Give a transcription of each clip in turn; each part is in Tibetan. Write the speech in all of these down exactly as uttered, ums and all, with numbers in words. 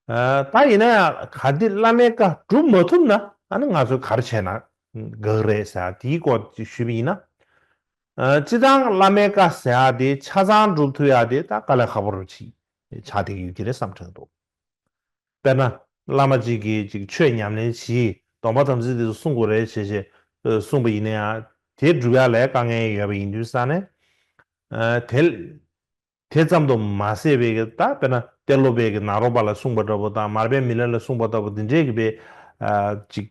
ད་ཡིན་ན་ཡང་གལ་ཏེ་བླ་མའི་བཀའ་སྒྲུབ་མ་ཐུབ་ན་ཨ་ནི་ང་ཚོས་ག་རེ་བྱས་ན་དགའ་གི་རེད་ཟེར་དེའི་སྐོར་ཞུས་པ་ཡིན་ན། སྤྱིར་བཏང་བླ་མའི་བཀའ་ཟེར་ཡག་དེ་ཆ་ཚང་སྒྲུབ་ཐུབ་ཡག་དེ་ད་དཀའ་ལས་ཁག་པོ་རུ་ཆགས་བསྡད་ཀྱི་ཡོད་ཀྱི་རེད་བསམ་དྲན་འདུག་དཔེར་ན། བླ་མ་གཅིག་གིས་གཅིག་ཆོས་ཉམས་ལེན་གྱིས་སྡོམ་པ་དམ་ཚིག་དེ་ཚོ་སྲུང་དགོས་རེད་ཞེས་ཞེས་གསུངས་པ་ཡིན་ན་ཡང་དེ་སྒྲུབ་ཡག་ལ་དཀའ་ངལ་ཡོད་པ་ཡིན་དུས་ཙང་ནས། དེ་དེ་ཙམ་དུ་མ་ཟད་པའི་གི་ད་དཔེར་ན་ཏེ་ལོ་པའི་གི་ནཱ་རོ་པ་ལ་གསུངས་པ་འདྲ་པོ་དང་མར་པའི་མི་ལ་ལ་གསུངས་པ་ལྟ་བུ་འདི་འདྲས་ཀྱི་པའི་ཅིག་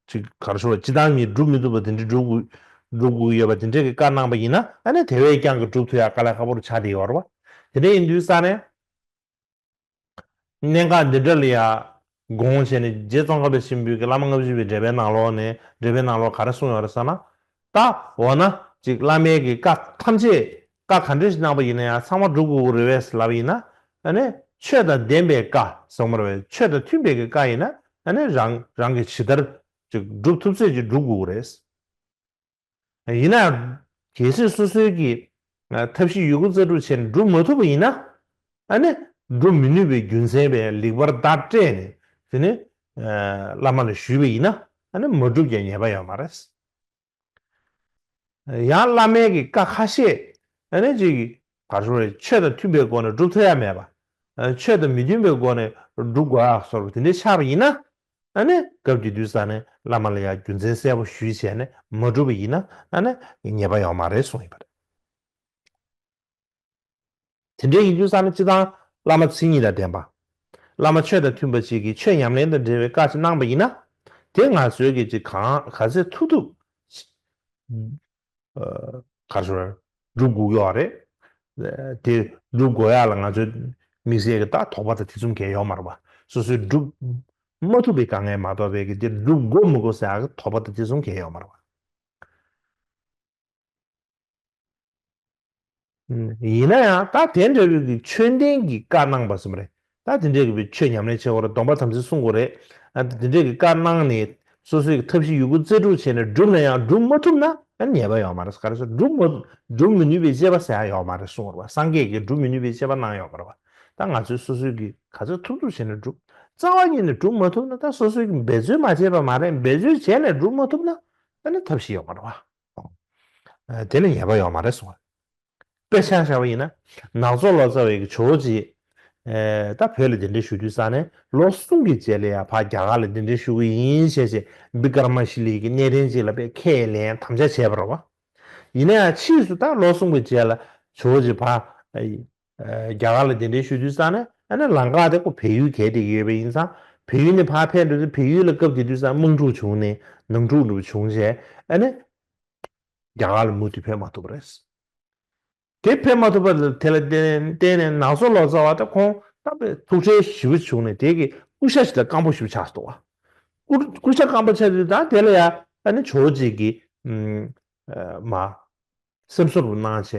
ཅིག་ག་རེ་ཞུ་བ་སྤྱིར་བཏང་ངས་སྒྲུབ་མི་ཐུབ་པ་དེ་འདྲས་སྒྲུབ་དགོས་སྒྲུབ་དགོས་ཡོད་པ་དེ་འདྲས་ཀྱི་བཀའ་གནང་པ་ཡིན་ན་ཨ་ནི་དེ་བས་ཀྱང་གི་སྒྲུབ་ཐུབ་ཡག་དཀའ་ལས་ཁག་པོ་རུ་ཆགས་བསྡད་ཡོད་རེད་བ། དེ་འདྲས་ཡིན་དུས་ཙང་ནས། གནད་འགག་འདི་འདྲ་ལ་ཡང་དགོངས་བྱས་ནས་རྗེ་ཙོང་ཁ་པ་ཆེན་པོས་ཀྱི་བླ་མ་ལྔ་བཅུ་པའི་འགྲེལ་པའི་ནང་ལོགས་ནས་འགྲེལ་པའི་ནང་ལོགས་ག་རེ་གསུངས་ཡོད་རེད་ཟེར་ན། ད་འོ་ན་ཅིག་བླ་མའི་གི་བཀའ་ཐམས་ཅད་བཀའ་ག་འདྲ་ཞིག་གནང་པ་ཡིན་ན་ཡང་ཚང་མ་སྒྲུབ་དགོས་ཀྱི་རེད་པས་ལབ་པ་ཡིན་ན། ཨ་ནི་ཆོས་དང་ལྡན་པའི་བཀའ་ཟེར་བ་རེད་པས། ཆོས་དང་མཐུན་པའི་གི་བཀའ་ཡིན་ན་ཨ་ནི་རང་རང་གི་ཇི་ལྟར་ཅིག་སྒྲུབ་ཐུབ་ཚད་ཅིག་སྒྲུབ་དགོས་ཀྱི་རེད། ཡིན་ན་ཡང་གལ་སྲིད་སོ་སོའི་གི་ཐབས་ཤེས་ཡོད་རྒུ་རྩལ་སྤྲུགས་བྱས་ནས་སྒྲུབ་མ་ཐུབ་པ་ཡིན་ན། ཨ་ནི་སྒྲུབ་མི་ནུས་པའི་རྒྱུ་མཚན་བས་ལེགས་པར་བརྡ་སྤྲད་ནས་དེ་ནི་བླ་མ་ལ་ཞུས་པ་ཡིན་ན་ཨ་ནི་མ་སྒྲུབ་ཀྱང་ཉེས་པ་ཡོད་མ་རེད། ཡང་བླ་མའི་གི་བཀའ་ཁ་ཤས་ཨ་ནི་ཅིག་ག་རེ་ཞུ་རེད། ཆོས་དང་མཐུན་པའི་སྒོ་ནས་སྒྲུབ་ཐུབ་ཡ་མེད་པ། ཆོས་དང་མི་མཐུན་པའི་སྒོ་ནས་སྒྲུབ་དགོས་ཡག་སོགས་པ་དེ་འདྲའི་ཆགས་པ་ཡིན་ན། ཨ་ནི་སྐབས་དེ་དུས་ཙ་ནས་བླ་མ་ལ་ཡང་རྒྱུ་མཚན་གསལ་པོ་ཞུས་བྱས་ནས་མ་སྒྲུབ་པ་ཡིན་ན་ཨ་ནི་ཉེས་པ་ཡོད་མ་རེད་གསུངས་ཡོད་པ་རེད། དེ་འདྲའི་ཡིན་དུས་ཙ་ནས་སྤྱིར་བཏང་བླ་མ་མཚན་ཉིད་དང་ལྡན་པ། བླ་མ་ཆོས་དང་མཐུན་པ་ཅིག་གིས་ཆོས་ཉམས་ལེན་དང་འབྲེལ་བའི་བཀའ་ཅིག་གནང་པ་ཡིན་ན། དེ་ང་ཚོའི་གི་ཅིག་གང་ག་ཚད་ཐུབ་ཐུབ། ག་རེ་ཞུ་རེད། སྒྲུབ་དགོས་ཡོད་རེད། དེ་སྒྲུབ་དགོས་ཡག་ལ་ང་ཚོའི་དམིགས་བསལ་གྱི་ད་དོགས་པ་དང་ཐེ་ཚོམ་གང་ཡང་ཡོད་མ་རེད་པ། སོ་སོས་སྒྲུབ་མ་ཐུབ་པའི་དཀའ་ངལ་མ་གཏོགས་པའི་གི་དེ་སྒྲུབ་དགོས་མི་དགོས་ཟེར་ཡག་གི་དོགས་པ་དང་ཐེ་ཚོམ་གང་ཡང་ཡོད་མ་རེད་པ། ཡིན་ན་ཡང་ད་དེ་འདྲ་བའི་གི་ཆོས་ལྡན་གྱི་བཀའ་གནང་བ་ཟེར་བ་རེད། ད་དེ་འདྲའི་གི་ཆོས་ཉམས་ལེན་བྱེད་དགོས་རེད། སྡོམ་པ་དམ་ཚིག་སྲུང་དགོས་རེད། ཨ་དེ་འདྲའི་གི་བཀའ་གནང་ནས་སོ་སོའི་གི་ཐབས་ཤེས་ཡོད་རྒུ་རྩལ་སྤྲུགས་བྱས་ནས་སྒྲུབ་ན་ཡང་སྒྲུབ་མ་ཐུབ་ན་ཨ་ཉེས་པ་ཡོད་མ་རེད། ག་རེ་ཟེར་སྒྲུབ་མ་སྒྲུབ་མི་ནུས་པའི་དཔྱད་པ་ཟེར་ཡག་ཡོད་མ་རེད་གསུངས་པ་རེད་པ། སངས་རྒྱས་ཀྱིས་སྒྲུབ་མི་ནུས་པའི་དཔྱད་པ་གནང་ཡོད་མ་རེད་པ། ད་ང་ཚོས་སོ་སོའི་གི་ག་ཚོད་ཐུབ་ཐུབ་བྱས་ནས་སྒྲུབ། རྩ་བ་ཉིད་ནས་སྒྲུབ་མ་ཐུབ་ན་ད་སོ་སོའི་གི་འབད་རྩོལ་མ་བྱས་པ་མ་རེད། འབད་རྩོལ་བྱས་ནས་སྒྲུབ་མ་ཐུབ་ན་ཨ་ནི་ཐབས་ཤེས་ཡོད་མ་རེད་པ། དེ་ལ་ཉེས་པ་ཡོད་མ་རེད་གསུངས་པ་རེད། དཔེ་ཆ་བཞག་པ་ཡིན་ན་ནག་ཚོ་ལོ་ཙཱ་བའི་གི་ཇོ་བོ་རྗེ། ད་བོད་ལ་གདན་འདྲེན་ཞུ་དུས་ཙ་ནས་ལོ་གསུམ་གྱི་རྗེས་ལ་ཡང་ཕར་རྒྱ་གར་ལ་གདན་འདྲེན་ཞུ་གི་ཡིན་ཞེས་བྱས་བི་ཀར་མ་ཤི་ལའི་གི་གནས་བརྟན་ཅིག་ལ་དཔེ་ཁས་ལེན་དམ་བཅའ་བྱས་པ་རེད་པ། ཡིན་ན་ཡང་ཕྱིས་སུ་ད་ལོ་གསུམ་གྱི་རྗེས་ལ་ཇོ་བོ་རྗེ་ཕར་རྒྱ་གར་ལ་གདན་འདྲེན་ཞུ་དུས་ཙ་ནས་ཨ་ནི་ལམ་ཁ་དེ་ཁོ་བལ་ཡུལ་བརྒལ་བསྡད་ཀྱི་ཡོད་པ་ཡིན་ཙང་བལ་ཡུལ་ནས་ཕར་ཕེབས་འགྲོ་དུས་བལ་ཡུལ་ལ་སྐབས་དེ་དུས་ཙ་དམག་འཁྲུག་བྱུང་ནས་ནང་འཁྲུག་འདྲ་པོ་བྱུང་བྱས་ཨ་ནི། རྒྱ་གར་ལ་མུ་མཐུད་ཕེབས་མ་ཐུབ་པ་རེད། དེ་ཕེབས་མ་ཐུབ་པ་དེ་ལ་བརྟེན་བརྟེན་ནས་ནག་ཚོ་ལོ་ཙཱ་བ་དེ་ཁོང་ད་དཔེ་ཐུགས་ཁྲལ་ཞེ་པོ་བྱུང་ནས་དེ་གི་སྐུ་ཤ་ཞིག་ལ་སྐམ་པོ་ཞེ་པོ་ཆགས་སོང་བ། སྐུ་སྐུ་ཤ་སྐམ་པོ་ཆགས་དུས་ད་དེ་ལ་ཡ་ཨ་ནི་ཇོ་བོ་རྗེ་གིས་ཨམ་ཨ་མ་སེམས་གསོ་རུ་གནང་བྱས་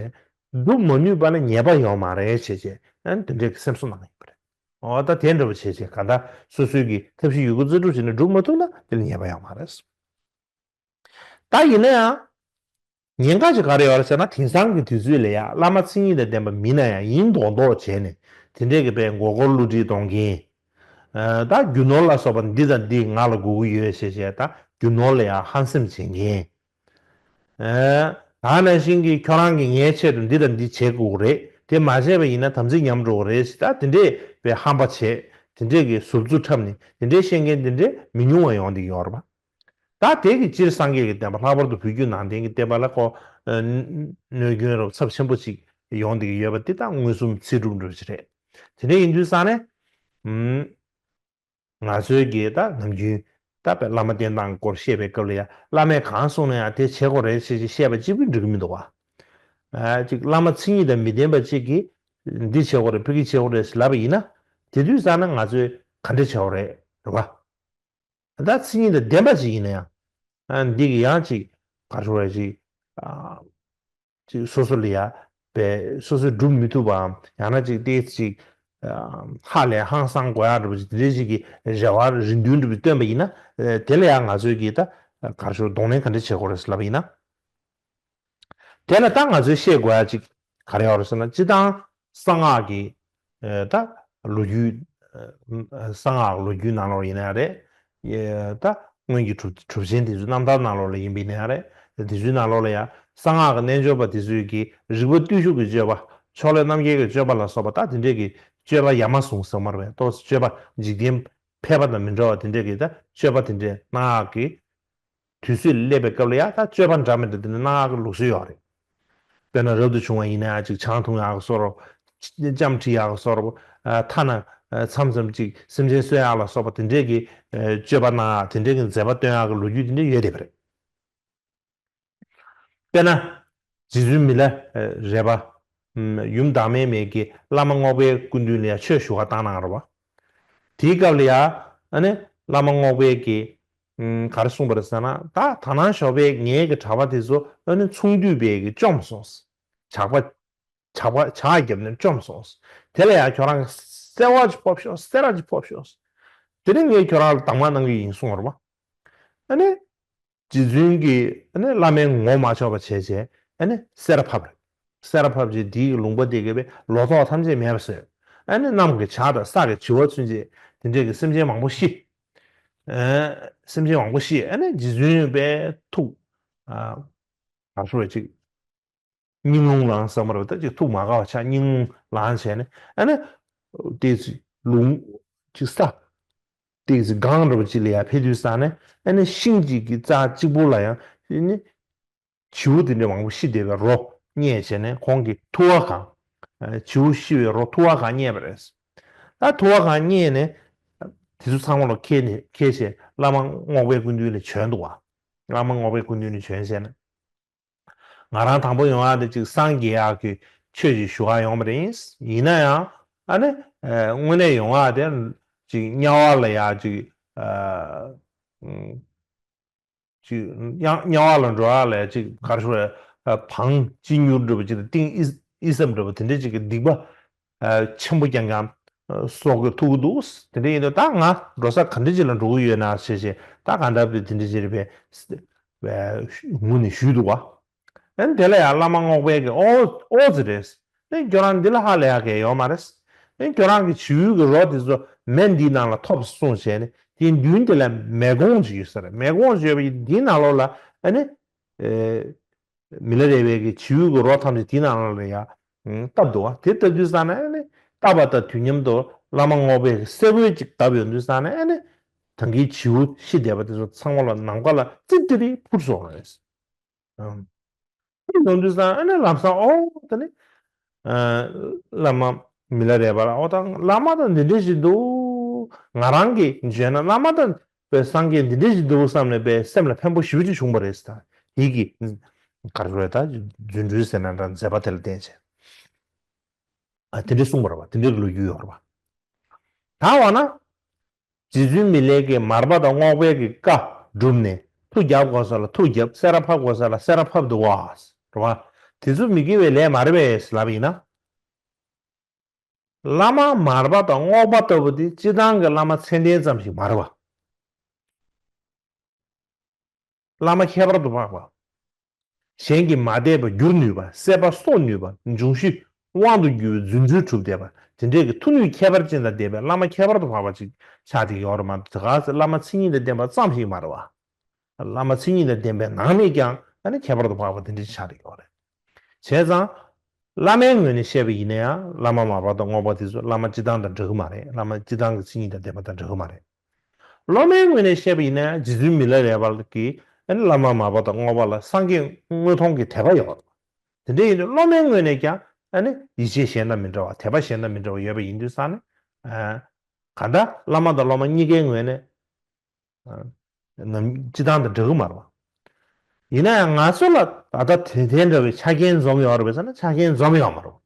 སྒྲུབ་མ་ནུས་པ་ལ་ཉེས་པ་ཡོད་མ་རེད་བྱས་བྱས་ཨ་ནི་དེ་འདྲའི་གི་སེམས་གསོ་གནང་ཡོད་པ་རེད། འོ་ད་དེ་འདྲ་པོ་བྱས་བྱས་ག་ད་སོ་སོའི་གི་ཐབས་ཤེས་ཡོད་རྒུ་རྩལ་སྤྲུགས་བྱས་ནས་སྒྲུབ་མ་ཐུབ་ན་དེ་ལ་ཉེས་པ་ཡོད་མ་རེད། ད་ཡིན་ན་ཡང་། ཉེན་ཁ་ཅིག་ག་རེ་ཡོད་རེད་ཟེར་ན་དེང་སང་གི་དུས་ཚོད་ལ་ཡ་བླ་མ་མཚན་ཉིད་དང་ལྡན་པ་མིན་ན་ཡང་ཡིན་མདོག་མདོག་བྱས་ནས་དེ་འདྲས་ཀྱི་དཔེ་མགོ་སྐོར་བསླུ་བྲིད་གཏོང་མཁན། ད་རྒྱུ་ནོར་ལ་སོགས་པ་འདི་དང་འདི་ང་ལ་དགོས་ཀྱི་ཡོད་ཞེས་བྱས་ད་རྒྱུ་ནོར་ལ་ཡང་ཧམ་སེམས་བྱེད་མཁན། ད་ནང་བཞིན་གྱི་ཁྱོད་རང་གིས་ངའི་ཆེད་དུ་འདི་དང་འདི་བྱེད་དགོས་ཀྱི་རེད། དེ་མ་བྱས་པ་ཡིན་ན་དམ་ཚིག་ཉམས་འགྲོ་གི་རེད་ཞེས་ད་དེ་འདྲས་དཔེ་ཧམ་པ་བྱས་དེ་འདྲས་ཀྱི་ཟུར་བཙུགས་འཁྲབ་ནས་དེ་འདྲས་བཤད་མཁན་དེ་འདྲས་མི་ཉུང་བ་ཡོང་བསྡད་ཀྱི་ཡོད་རེད་པ། ད་དེ་གི་སྤྱིར་སངས་རྒྱས་ཀྱི་བསྟན་པ་ལྷག་པར་དུ་བོད་བརྒྱུད་ནང་བསྟན་གྱི་བསྟན་པ་ལ་ཁོ་གནོད་སྐྱོན་རབ་ཚབས་ཆེན་པོ་ཅིག་ཡོང་བསྡད་ཀྱི་ཡོད་པ་འདི་ད་མངོན་སུམ་ཚིག་གྲུབ་འདྲ་ཅིག་རེད། དེ་འདྲ་ཡིན་དུས་ཙང་ནས་ང་ཚོའི་གི་ད་ནམ་རྒྱུན་ད་དཔེ་བླ་མ་བསྟེན་སྟངས་སྐོར་བཤད་པའི་སྐབས་ལ་ཡང་བླ་མས་གང་གསུངས་ན་ཡང་དེ་བྱེད་དགོས་རེད་ཅེས་བཤད་པ་གཅིག་པུས་འགྲིག་གི་མི་འདུག་བ། ཅིག་བླ་མ་མཚན་ཉིད་དང་མི་ལྡན་པ་གཅིག་གིས་འདི་བྱེད་དགོས་རེད་ཕ་གི་བྱེད་དགོས་རེད་ལབ་པ་ཡིན་ན་དེ་དུས་ཙང་ན་ང་ཚོས་ག་འདྲ་བྱེད་དགོས་རེད་རེད་བ། ད་མཚན་ཉིད་དང་ལྡན་པ་ཅིག་ཡིན་ན་ཡང་། ཨ་འདི་གི་ཡང་ཅིག་ག་རེ་ཟེར་ཅིག་ཨ་ཅིག་སོ་སོ་ལ་ཡ་པའི་སོ་སོས་སྒྲུབ་མི་ཐུབ་པའམ་ཡང་ན་ཅིག་ཏོག་ཙམ་ཅིག་ཨ་ཧ་ལས་ཧང་སང་དགོས་ཡག་འདྲ་པོ་ཅིག་དེ་འདྲའི་ཅིག་གི་རེ་བ་རེ་འདུན་འདྲ་པོ་བཏོན་པ་ཡིན་ན་ཨ་དེ་ལ་ཡང་ང་ཚོས་ཀྱིས་ད་ག་རེ་ཟེར་གདོང་ལེན་ག་འདྲ་བྱེད་དགོས་རེད་ལབ་པ་ཡིན་ན། དེ་ལ་ད་ང་ཚོས་བཤད་དགོས་ཡག་ཅིག་ག་རེ་ཡོད་རེད་ཟེར་ན་སྤྱིར་བཏང་གསང་སྔགས་ཀྱི་ཨ་ད་ ལོ་རྒྱུས། གསང་སྔགས་ལོ་རྒྱུས་ནང་ལོགས་ཡིན་ན་ཡང་རེད། ད་སྔོན་གྱི་གྲུབ་གྲུབ་ཆེན་དེ་ཚོའི་རྣམ་ཐར་ནང་ལོགས་ལ་ཡིན་པ་ཡིན་ན་ཡང་རེད། དེ་ཚོའི་ནང་ལོགས་ལ་ཡང་གསང་སྔགས་ཀྱི་རྣལ་འབྱོར་པ་དེ་ཚོས་ཀྱི་རིག་པ་བརྟུལ་ཞུགས་ཀྱི་སྤྱོད་པ། ཕྱོགས་ལས་རྣམ་རྒྱལ་གྱི་སྤྱོད་པ་ལ་སོགས་པ། ད་དེ་འདྲས་ཀྱི་སྤྱོད་པ་ཡ་མ་ཟུང་ཟེར་མ་རེད་པས། ཏོག་ཙམ་སྤྱོད་པ་འཇིག་རྟེན་ཕལ་པ་དང་མི་འདྲ་བ་དེ་འདྲས་ཀྱི་ད་སྤྱོད་པ་དེ་འདྲས་སྔགས་ཀྱི་དུས་ཚོད་སླེབས་པའི་སྐབས་ལ་ཡང་ད་སྤྱོད་པ་འདྲ་མི་འདྲ་དེ་ནི་སྔགས་ཀྱི་ལུགས་སྲོལ་ཡོད་རེད། དཔེར་ན་རབ་ཏུ་བྱུང་བ་ཡིན་ན་ཡང་ཅིག་ཆང་འཐུང་ཡག་གི་བཟོ་འདྲ། ལྕམ་ཁྲིད་ཡག་གི་བཟོ་འདྲ། ཐ་ན་མཚམས་མཚམས་ཅིག་སེམས་ཅན་གསོ་ཡག་ལ་སོགས་པ་དེ་འདྲས་ཀྱི་སྤྱོད་པ་གནང་ཡག་དེ་འདྲས་ཀྱི་མཛད་པ་སྟོན་ཡག་གི་ལོ་རྒྱུས་དེ་འདྲས་ཡོད་བསྡད་པ་རེད། དཔེར་ན། རྗེ་བཙུན་མི་ལ་རས་པ། ཡུམ་བདག་མེད་མའི་གི་བླ་མ་རྔོག་པའི་སྐུ་མདུན་ལ་ཡང་ཆོས་ཞུ་བར་བཏང་གནང་རེད་པ། དེའི་སྐབས་ལ་ཡང་ཨ་ནི་བླ་མ་རྔོག་པའི་གི། ག་རེ་གསུངས་པ་རེད་ཟེར་ན། ད་ད་ནང་ཞོགས་པའི་ངའི་གི་གྲྭ་པ་དེ་ཚོ་ཨ་ནི་ཚོང་འདུས་པའི་གི་བཅོམ་སོང་། ཇག་པ། ཇག་པ་ཇག་བརྒྱབ་ནས་བཅོམ་སོང་། དེ་ལ་ཡང་ཁྱོད་རང་གིས་སེར་བ་ཅིག་ཕབ་ཤོག་སེར་བ་ཅིག་ཕབ་ཤོག་དེ་ནི་ངས་ཁྱོད་རང་ལ་གདམས་ངག་གནང་གི་ཡིན་གསུངས་པ་རེད་པ། ཨ་ནི། རྗེ་བཙུན་གྱིས་ཨ་ནི་བླ་མའི་ངོ་མ་ཆོག་པ་བྱས་བྱས་ཨ་ནི་སེར་ཕབ་རེད། སེར་ཕབ་བྱས་དེའི་ལུང་པ་དེ་གའི་ལོ་ཏོག་ཐམས་ཅད་མེད་པ་བཟོས། ཨ་ནི་གནམ་གྱི་བྱག་དང་ས་གི་བྱི་བ་ཚུན་ཆད་དེ་འདྲས་ཀྱི་སེམས་ཅན་མང་པོ་ཤི། ཨ། སེམས་ཅན་མང་པོ་ཤི། ཨ་ནི་རྗེ་བཙུན་པས་ཐུགས། ཨ། ག་རེ་ཞུ་དགོས་རེད། ཅིག་སྙིང་རླུང་ལངས་ཟེར་མ་རེད་པ། ད་ཅིག་ཐུགས་མ་དགའ་བ་ཆགས། སྙིང་རླུང་ལངས་བྱས་ནས་ཨ་ནི། ཏོག་ཙམ་ལུང་། ཅིག་ས། ཏོག་ཙམ་སྒང་འདྲ་པོ་ཅིག་ལ་ཡར་ཕེབས་དུས་ཙ་ནས་ཨ་ནི་ཤིང་གཅིག་གི་རྩ་གཅིག་པོ་ལ་ཡང་ཨ་ནི། བྱིའུ་དེ་འདྲ་མང་པོ་ཤི་བསྡད་པའི་རོ་རྙེད་བྱས་ནས་ཁོང་གིས་ཐུ་བ་གང་། བྱིའུ་ཤི་བའི་རོ་ཐུ་བ་གང་རྙེད་པ་རེད། ད་ཐུ་བ་གང་རྙེད་ནས། དེ་ཚོ་ཚང་མ་ལ་འཁྱེར་ནས་འཁྱེར་བྱས་བླ་མ་རྔོག་པའི་སྐུ་མདུན་ལ་བྱོན་འདུག་པ། བླ་མ་རྔོག་པའི་སྐུ་མདུན་ལ་བྱོན་བྱས་ནས། ང་རང་དང་པོ་ཡོང་ཡག་དེ་ཅིག་སངས་རྒྱས་ཡག་གི་ཆོས་ཅིག་ཞུ་ག་ཡོང་བ་རེད། ཡིན་ན་ཡང་ཨ་ནི། དངོས་གནས་ཡོང་ཡག་དེ་ཅིག་དམྱལ་བ་ལ་ཡ་ཅིག་ཅིག་དམྱལ་དམྱལ་བ་ལ་འགྲོ་ཡག་ལ་ཅིག་ག་རེ་ཞུ་དགོས་རེད། བང་ཅི་མྱུར་འདྲ་པོ་ཅིག་དང་གཏིང་ཨི་ཨི་ཙམ་འདྲ་པོ་དེ་འདྲ་ཅིག་གི་སྡིག་པ་ཆེན་པོ་རྐྱང་རྐྱང་གསོག་གི་ཐུག་གི་འདུག་དེ་འདྲ་ཡིན་དུས་ད་ང་འགྲོ་ས་ག་འདྲ་ཅིག་ལ་འགྲོ་གི་ཡོད་ན་ཞེས་བྱས། ད་ག་འདྲ་པོ་དེ་འདྲ་ཅིག་རེད་པས། ངུས་ནས་ཞུས་འདུག་པ། ཨ་ནི་དེ་ལ་ཡང་བླ་མ་རྔོག་པའི་གི་ཨོ་ཨོ་ཙི་རེད། ཨ་ནི་ཁྱོད་རང་འདི་ལ་ཧ་ལས་ཡག་གི་ཡོད་མ་རེད། ཨ་ནི་ཁྱོད་རང་གི་བྱིའུ་གི་རོ་དེ་ཚོ་མེ་འདིའི་ནང་ལ་ཐོབ་གསུངས་བྱས་ནས་དེའི་མདུན་དེ་ལ་མེ་གོང་ཅིག་ཡོད་ས་རེད། མེ་གོང་ཅིག་ཡོད་པ་ཡིན་འདིའི་ནང་ལོགས་ལ་ཨ་ནི། མི་ལ་རས་པའི་གི་བྱིའུ་གི་རོ་ཐམས་ཅད་དེའི་ནང་ལོགས་ལ་ཡ། བཏབ་འདུག་པ། དེ་ལྟ་དུས་ཙ་ནས་ཨ་ནི། བཏབ་པ་དང་དུས་མཉམ་དུ་བླ་མ་རྔོག་པའི་གི་སེ་གོལ་ཅིག་བརྡབས་ཡོང་དུས་ཙ་ནས་ཨ་ནི། ད་གིན་བྱིའུ་ཤི་བསྡད་པ་དེ་ཚོ་ཚང་མ་ལ་ནམ་མཁའ་ལ་ཙིར་ཏི་རི་འཕུར་སོང་བ་རེད། ཨང་། འཕུར་ཡོང་དུས་ཙང་ཨ་ནི་ལམ་སང་ཨོ་ད་ནི། ཨ། བླ་མ་མི་ལ་རས་པ་ལ་ཨོ་ད་བླ་མ་ད་འདི་འདྲ་ཞིག་འདུག་ང་རང་གིས་བརྗོད་ན་བླ་མ་ད་པའི་སངས་རྒྱས་འདི་འདྲ་ཞིག་འདུག་བསམ་ནས་པའི་སེམས་ལ་ཕན་པོ་ཞེ་པོ་ཅིག་བྱུང་བ་རེད་ད། དེ་གི་ག་རེ་རེད་ད་རྫུ་འཕྲུལ་ཟེར་ན་འདྲ་མཛད་པ་དེ་ལ་བརྟེན་བྱས། ཨ། དེ་འདྲ་གསུངས་པ་རེད་པ། དེ་འདྲ་གི་ལོ་རྒྱུས་ཡོད་རེད་པ། ད་འོ་ན། རྗེ་བཙུན་མི་ལས་ཀྱིས་མར་པ་དང་རྔོག་པའི་གི་བཀའ་བསྒྲུབས་ནས་མཐུ་རྒྱབ་དགོས་ས་ལ་མཐུ་རྒྱབ། སེར་བ་ཕབ་དགོས་ས་ལ་སེར་བ་ཕབ་འདུག་པ། རེད་པ། དེ་ཚོ་མི་དགེ་བའི་ལས་མ་རེད་པས་ལབ་ཡིན་ན། བླ་མ་མར་པ་དང་རྔོག་པ་ལྟ་བུ་དེ་སྤྱིར་བཏང་གི་བླ་མ་མཚན་ལྡན་ཙམ་ཞིག་མ་རེད་པ། བླ་མ་ཁྱད་པར་དུ་འཕགས་པ། གཞན་གྱིས་མ་བསྡད་པར་བསྒྱུར་ནུས་པ། སྲེད་པ་གསོ་ནུས་པ། འབྱུང་བཞི་དབང་དུ་གྱུར་པའི་རྫུ་འཕྲུལ་གྲུབ་བསྡད་པ། དེ་འདྲའི་གི་མཐུ་ནུས་ཁྱད་པར་ཅན་དང་ལྡན་པའི་བླ་མ་ཁྱད་པར་དུ་འཕགས་པ་ཅིག་ཆགས་བསྡད་ཡོད་རེད་མ་གཏོགས། དེ་ག་ཚོད་བླ་མ་མཚན་ཉིད་དང་ལྡན་པ་ཙམ་ཞིག་མ་རེད་པ། བླ་མ་མཚན་ཉིད་དང་ལྡན་པའི་ནང་ནས་ཀྱང་ཨ་ནི་ཁྱད་པར་དུ་འཕགས་པ་དེ་འདྲ་ཅིག་ཆགས་བསྡད་ཡོད་རེད། བྱས་ཙང་། བླ་མའི་ངོས་ནས་བཤད་པ་ཡིན་ན་ཡང་བླ་མ་མར་པ་དང་རྔོག་པ་དེ་ཚོ་བླ་མ་སྤྱིར་བཏང་དང་འདྲ་གི་མ་རེད། བླ་མ་སྤྱིར་བཏང་གི་མཚན་ཉིད་དང་ལྡན་པ་དང་འདྲ་གི་མ་རེད། སློབ་མའི་ངོས་ནས་བཤད་པ་ཡིན་ན་ཡང་རྗེ་བཙུན་མི་ལ་རས་པ་གིས་ཨ་ནི་བླ་མ་མར་པ་དང་རྔོག་པ་ལ་སངས་རྒྱས་དངོས་མཐོང་གི་དད་པ་ཡོད་པ། དེ་འདྲ་ཡིན་དུས་སློབ་མའི་ངོས་ནས་ཀྱང་ཨ་ནི་ཡིད་ཆེས་གཞན་དང་མི་འདྲ་བ། དད་པ་གཞན་དང་མི་འདྲ་བ་ཡོད་པ་ཡིན་དུས་ཙང་ནས། ཨ། གང་ལྟར་བླ་མ་དང་སློབ་མ་གཉིས་ཀའི་ངོས་ནས། ནམ་སྤྱིར་བཏང་དང་འདྲ་གི་མ་རེད་པ། ཡིན་ན་ཡང་ང་ཚོ་ལ་ད་ལྟ་དེ་དེ་འདྲ་བའི་ཆ་རྐྱེན་འཛོམས་ཡོད་རེད་པས་ཟེར་ན་ཆ་རྐྱེན་འཛོམས་ཡོད་མ་རེད་པ།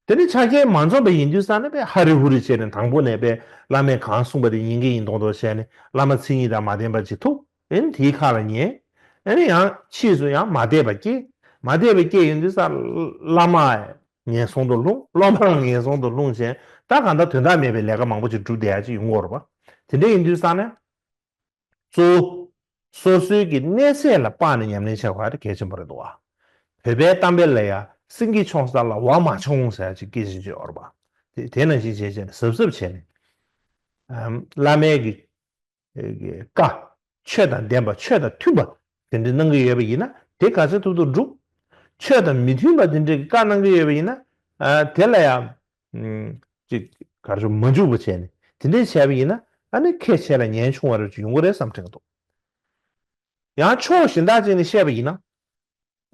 དེ་ནི་ཆ་རྐྱེན་མ་འཛོམས་པ་ཡིན་དུས་ཙང་ནས་པས་ཧ་རི་ཧུ་རི་བྱས་ནས་དང་པོ་ནས་པས་བླ་མས་གང་གསུངས་པ་དེ་ཡིན་གྱི་ཡིན་མདོག་མདོག་བྱས་ནས་བླ་མ་མཚན་ཉིད་དང་མ་ལྡན་པ་ཅིག་ཐུག་ཨེ་ནི་དེའི་ཁ་ལ་ཉན། ཨེ་ནི་ཡང་ཕྱིས་སུ་ཡང་མ་དད་པ་སྐྱེས། མ་དད་པ་སྐྱེས་ཡོང་དུས་ཙང་བླ་མ་ངན་སོང་དུ་ལྷུང་། སློབ་མ་ངན་སོང་དུ་ལྷུང་བྱས་ད་གང་ལྟར་དོན་དག་མེད་པའི་ལས་ཀ་མང་པོ་ཅིག་སྒྲུབ་བསྡད་ཡ་ཅིག་ཡོང་གི་ཡོད་རེད་པ། དེ་འདྲ་ཡིན་དུས་ཙང་ནས། གཙོ་བོ། སོ་སོའི་གི་གནས་ཚད་ལ་དཔག་ནས་ཉམས་ལེན་བྱེད་དགོས་པ་དེ་གལ་ཆེན་པོ་རེད་འདུག་བ། བོད་པའི་གཏམ་དཔེ་ལ་ཡ་སེང་གེ་མཆོང་ས་ལ་ཝ་མ་མཆོང་ཟེར་ཡ་ཅིག་སྐད་ཆ་ཅིག་ཡོད་རེད་པ། དེ་དེ་ནང་བཞིན་བྱས་བྱས་ནས་གཟབ་གཟབ་བྱས་ནས། ཨམ། བླ་མའི་གི་བཀའ། ཆོས་དང་ལྡན་པ། ཆོས་དང་མཐུན་པ་དེ་འདྲ་གནང་གི་ཡོད་པ་ཡིན་ན། དེ་ག་ཚོད་ཐུབ་ཐུབ་སྒྲུབ། ཆོས་དང་མི་མཐུན་པ་དེ་འདྲའི་གི་བཀའ་གནང་གི་ཡོད་པ་ཡིན་ན། ཨ། དེ་ལ་ཡང་། ཨམ། ཅིག་ག་རེ་ཞུ། མ་འཇུག་པ་བྱས་ནས་དེ་འདྲ་བྱས་པ་ཡིན་ན། ཨ་ནི་ཁྱེད་ཆེ་ལ་ཉེན་ཆུང་བ་རེ་ཡོང་གི་རེད་བསམ་དྲན་གྱི་འདུག། ཡང་ཕྱོགས་གཞན་དག་ཅིག་ནས་བཤད་པ་ཡིན་ན།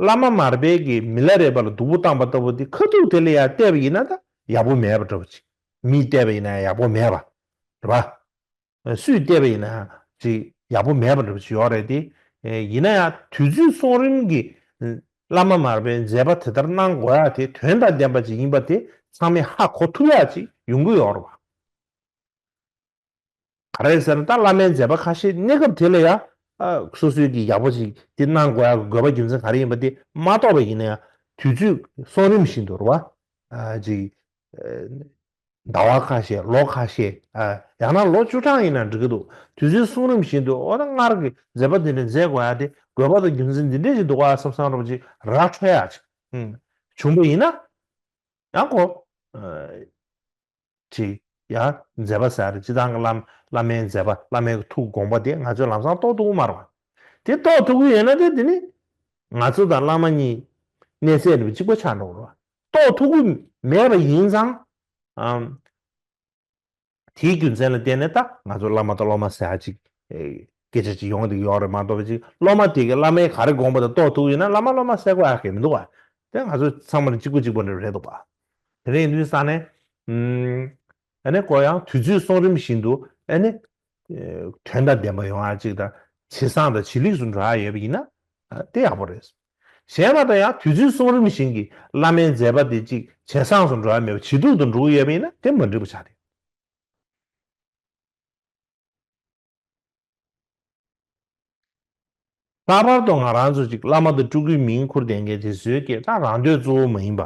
བླ་མ་མར་པས་ཀྱི་མི་ལ་རས་པ་ལ་སྡུག་པོ་བཏང་པ་ལྟ་བུ་དེ་ཁ་ཐུག་དེ་ལ་ཡང་བལྟས་པ་ཡིན་ན། ད་ཡག་པོ་མེད་པ་འདྲ་པོ་ཅིག། མིས་བལྟས་པ་ཡིན་ན་ཡང་ཡག་པོ་མེད་པ་རེད་པ། སུས་བལྟས་པ་ཡིན་ན་ཡང་ཅིག་ཡག་པོ་མེད་པ་འདྲ་པོ་ཅིག་ཡོད་རེད་དེ། ཡིན་ན་ཡང་དུས་ཚོད་སོང་རིམ་གྱིས་བླ་མ་མར་པའི་མཛད་པ་དེ་ལྟར་གནང་དགོས་ཡ་དེ་དོན་དང་ལྡན་པ་ཅིག་ཡིན་པ་དེ་ཚང་མས་ཧ་གོ་ཐུབ་ཡ་ཅིག་ཡོང་གི་ཡོད་རེད་པ། ག་རེ་ཟེར་ན། ད་བླ་མའི་མཛད་པ་ཁ་ཤས་གནས་སྐབས་དེ་ལ་ཡང་། ཨ། སོ་སོའི་གི་ཡག་པོ་ཅིག་དེ་གནང་དགོས་ཡག་གི་དགོས་པ་རྒྱུ་མཚན་ག་རེ་ཡིན་པ་དེ་མ་རྟོགས་པ་ཡིན་ན་ཡང་། དུས་ཚོད་སོང་རིམ་བཞིན་དུ་རེད་པ། ཨ། ཅིག་ཟླ་བ་ཁ་ཤས། ལོ་ཁ་ཤས། ཨ། ཡང་ན་ལོ་བཅུ་གྲངས་ཡིན་ན་འགྲིག་གི་འདུག། དུས་ཚོད་སོང་རིམ་བཞིན་དུ། འོ་ན་སྔར་གྱི་མཛད་པ་འདི་འདྲ་མཛད་དགོས་ཡག་དེ་དགོས་པ་དང་རྒྱུ་མཚན་འདི་འདྲ་ཞིག་འདུག་ག་བསམ་བསམ་འདྲ་པོ་ཅིག་ར་འཕྲོད་ཡག་ཅིག། ཨུམ། བྱུང་པ་ཡིན་ན། ཡང་ཁོ། ཨ། ཅིག་ཡང་མཛད་པ་ཟེར་ཡག་དེ། སྤྱིར་བཏང་གི་བླ་བླ་མའི་མཛད་པ། བླ་མའི་ཐུགས་དགོངས་པ་དེ་ང་ཚོས་ལམ་སང་རྟོགས་ཐུབ་ཀྱི་མ་རེད་པ། དེ་རྟོགས་ཐུབ་ཀྱི་ཡོད་ན། དེ་དེ་ནི་ང་ཚོ་དང་བླ་མ་གཉིས་གནས་ཚད་འདྲ་པོ་གཅིག་པ་ཆགས་འགྲོ་གི་རེད་པ། རྟོགས་ཐུབ་ཀྱི་མེད་པ་ཡིན་ཙང་། ཨམ། དེའི་རྒྱུ་མཚན་ལ་བརྟེན་ནས་ད་ང་ཚོ་བླ་མ་དང་སློབ་མ་ཟེར་ཡག་ཅིག། ཨེ། སྐད་ཆ་ཅིག་ཡོང་བསྡད་ཀྱི་ཡོད་རེད་མ་གཏོགས་པ། ཅིག་སློབ་མ་དེ་གིས་བླ་མས་ག་རེ་དགོངས་པ་དེ་རྟོགས་ཐུབ་ཀྱི་ཡོད་ན། བླ་མ་སློབ་མ་ཟེར་དགོས་ཡག་གང་ཡང་མི་འདུག་པ། དེ་ང་ཚོ་ཚང་མ་ལ་གཅིག་པ་གཅིག་པ་འདྲ་རེད་འདུག་པ། དེ་འདྲ་ཡིན་དུས་ཙང་ནས། ཨུམ། ཨ་ནི་ཁོ་ཡང་དུས་ཚོད་སོང་རིམ་བཞིན་དུ། ཨ་ནི། ཨེ། དོན་དང་ལྡན་པ་ཡོང་ཡག་ཅིག་དང་། ཇེ་བཟང་དང་ཇེ་ལེགས་སུ་འགྲོ་ཡག་ཡོད་པ་ཡིན་ན། ཨ། དེ་ཡག་པོ་རེད། གཞན་པ་དང་ཡང་དུས་ཚོད་སོང་རིམ་བཞིན་གྱི་བླ་མའི་མཛད་པ་དེ་ཅིག་ཇེ་བཟང་དུ་འགྲོ་ཡག་མེད་པ། ཇེ་སྡུག་ཏུ་འགྲོ་གི་ཡོད་པ་ཡིན་ན། དེ་མ་འགྲིག་པ་ཆགས་ཏེ། ལྷག་པར་དུ་ང་རང་ཚོ་ཅིག་བླ་མ་དང་སྤྲུལ་སྐུའི་མིང་ཁུར་བསྡད་མཁན་དེ་ཚོའི་གི་ད་རང་འདོད་གཙོ་བོ་མ་ཡིན་པ།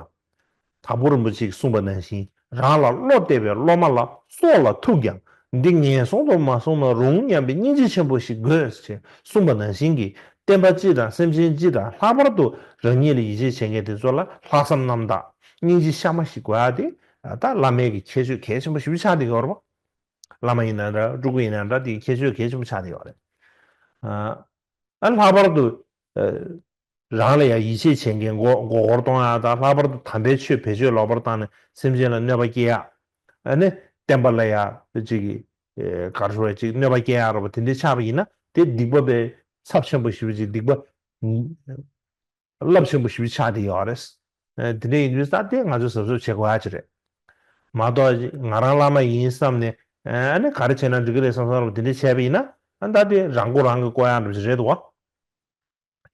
དྭགས་པོ་རིན་པོ་ཆེས་གསུངས་པ་ནང་བཞིན། རང་ལ་བློ་གཏད་པའི་སློབ་མ་ལ། སྲོག་ལ་ཐུག་ཀྱང་འདི་ངན་སོང་དུ་མ་སོང་ན་རུང་སྙམ་པའི་སྙིང་རྗེ་ཆེན་པོ་ཞིག་དགོས་ཞེས་གསུངས་པ་ནང་བཞིན་གྱི། བསྟན་པ་སྤྱི་དང་སེམས་ཅན་སྤྱི་དང་། ལྷག་པར་དུ་རང་ཉིད་ལ་ཡིད་ཆེས་བྱེད་མཁན་དེ་ཚོ་ལ་ལྷག་བསམ་རྣམ་དག། སྙིང་རྗེ་གཤའ་མ་ཞིག་དགོས་ཡག་དེ་ད་བླ་མའི་གི་ཁྱད་ཆོས་གལ་ཆེན་པོ་ཞེ་པོ་ཆགས་བསྡད་ཡོད་རེད་པ། བླ་མ་ཡིན་ན་འདྲ། སྤྲུལ་སྐུ་ཡིན་ན་འདྲ། དེའི་ཁྱད་ཆོས་གལ་ཆེན་པོ་ཆགས་བསྡད་ཡོད་རེད། ཨ། ཨ། ལྷག་པར་དུ། ཨ། རང་ལ་ཡང་ཡིད་ཆེས་བྱེད་མཁན། མགོ་མགོ་སྐོར་གཏོང་ཡག་དང་། ལྷག་པར་དུ་དམ་པའི་ཆོས་བེད་སྤྱོད་ལོག་པར་བཏང་ནས་སེམས་ཅན་ལ་གནོད་པ་སྐྱེལ་ཡག། ཨ་ནི་བསྟན་པ་ལ་ཡང་ཅིག་གི། ཨེ། ག་རེ་ཞུ་དགོས་རེད། ཅིག་གནོད་པ་སྐྱེལ་ཡག་རེད་པ། དེ་འདྲ་ཆགས་པ་ཡིན་ན་དེ་སྡིག་པ་པའི་ཚབས་ཆེན་པོ་ཞེ་པོ་ཅིག། སྡིག་པ་རླབས་ཆེན་པོ་ཞེ་པོ་ཆགས་བསྡད་ཡོད་རེད། ཨེ། དེ་འདྲ་ཡིན་དུས་ད་དེ་ང་ཚོས་གཟབ་གཟབ་བྱེད་དགོས་ཡག་ཅིག་རེད་མ་གཏོགས། ང་རང་བླ་མ་ཡིན་བསམ་ནས། ཨ་ནི་ག་རེ་བྱས་ན་འགྲིག་གི་རེད་བསམ་བསམ་འདྲ་པོ་དེ་འདྲ་བྱས་པ་ཡིན་ན། ཨ། ད་དེ་རང་མགོ་རང་གིས་སྐོར་ཡག་འདྲ་པོ་ཞིག་རེད་འདུག་པ།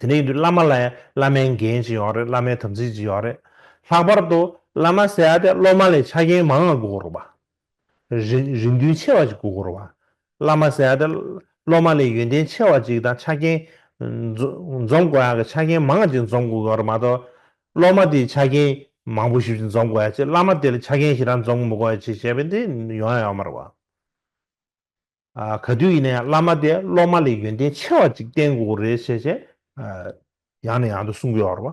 དེ་འདྲ་ཡིན་དུས་བླ་མ་ལ་ཡང་བླ་མའི་འགན་ཅིག་ཡོད་རེད། བླ་མའི་དམ་ཚིག་ཅིག་ཡོད་རེད། ལྷག་པར་དུ་བླ་མ་ཟེར་ཡག་དེ་སློབ་མ་ལས་ཆ་རྐྱེན་མང་བ་དགོས་ཀྱི་རེད་པ། རེ་རེ་འདུན་ཆེ་བ་ཅིག་དགོས་ཀྱི་རེད་པ། བླ་མ་ཟེར་ཡག་དེ་སློབ་མ་ལས་ཡོན་ཏན་ཆེ་བ་ཅིག་དང་། ཆ་རྐྱེན་འཛོམས་འཛོམས་དགོས་ཡག་གི་ཆ་རྐྱེན་མང་བ་ཅིག་འཛོམས་དགོས་ཀྱི་ཡོད་རེད་མ་གཏོགས། སློབ་མ་དེ་ཆ་རྐྱེན་མང་པོ་ཞིག་ཅིག་འཛོམས་དགོས་ཡག་ཅིག། བླ་མ་དེ་ལ་ཆ་རྐྱེན་ཞེ་དྲག་འཛོམས་མི་དགོས་ཡག་ཅིག་བྱས་པ་ཡིན་ན་དེ་ཡོང་ཡག་ཡོད་མ་རེད་པ། ཨ། ག་དུས་ཡིན་ན་ཡང་བླ་མ་དེ་སློབ་མ་ལས་ཡོན་ཏན་ཆེ་བ་ཅིག་བསྟེན་དགོས་རེད་ཟེར་བྱས། ཨ། ཡང་ནས་ཡང་དུ་གསུང་གི་ཡོད་རེད་པ།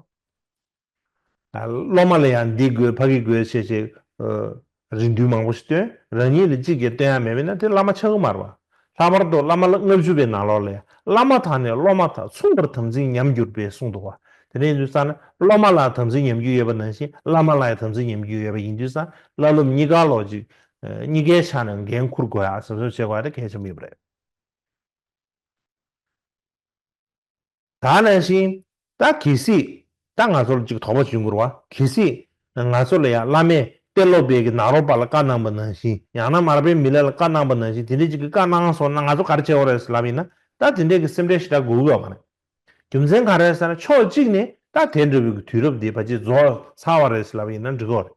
ཨ། སློབ་མ་ལ་ཡང་འདི་དགོས་ཕ་གི་དགོས་ཟེར་བྱས། ཨ། རེ་འདུན་མང་པོ་ཞིག་བཏོན། རང་ཉིད་ལ་གཅིག་ཀྱང་བཏོན་ཡག་མེད་པ་ཡིན་ན་དེ་བླ་མ་ཆགས་ཀྱི་མ་རེད་པ། ལྷག་པར་དུ་བླ་མ་ལ་ལྔ་བཅུ་པའི་ནང་ལོགས་ལ་ཡང་། བླ་མ་དང་ནི་སློབ་མ་དག་མཚུངས་པར་དམ་ཚིག་ཉམས་གྱུར་པའི་གསུངས་འདུག་པ། དེ་འདྲ་ཡིན་དུས་ཙང་ནས་སློབ་མ་ལ་དམ་ཚིག་ཉམས་རྒྱུ་ཡོད་པ་ནང་བཞིན་བླ་མ་ལ་ཡང་དམ་ཚིག་ཉམས་རྒྱུ་ཡོད་པ་ཡིན་དུས་ཙང་། བླ་སློབ་གཉིས་ཀ་ལོག་ཅིག། ཨ། གཉིས་ཀའི་ཆ་ནས་འགན་འཁུར་དགོས་ཡག་གཟབ་གཟབ་བྱེད་དགོས་ཡག་དེ་གལ་ཆེན་པོ་ཡིན་པ་རེད། ད་ནང་བཞིན་ད་གལ་སྲིད་ད་ང་ཚོར་ཅིག་དོགས་པ་བྱུང་དགོས་རེད་པ། གལ་སྲིད་ང་ཚོ་ལ་ཡང་བླ་མས་ཏེ་ལོ་པའི་གི་ནཱ་རོ་པ་ལ་བཀའ་གནང་པ་ནང་བཞིན། ཡང་ན་མར་པའི་མི་ལ་ལ་བཀའ་གནང་པ་ནང་བཞིན། དེ་འདྲ་ཅིག་གི་བཀའ་གནང་སོང་ན་ང་ཚོ་ག་རེ་བྱེད་དགོས་རེད་ཟེར་ལབ་ཡིན་ན། ད་དེ་འདྲའི་གི་སེམས་ཁྲལ་ཞེ་དྲག་དགོས་ཀྱི་ཡོད་མ་རེད། རྒྱུ་མཚན་ག་རེ་རེད་ཟེར་ན། ཕྱོགས་གཅིག་ནས་ད་དེ་འདྲ་བའི་གི་དུས་རབས་འདི་ཕལ་ཆེར་རྫོགས་ཚར་བ་རེད་ཟེར་ལབ་ཡིན་ན་འགྲིག་གི་རེད།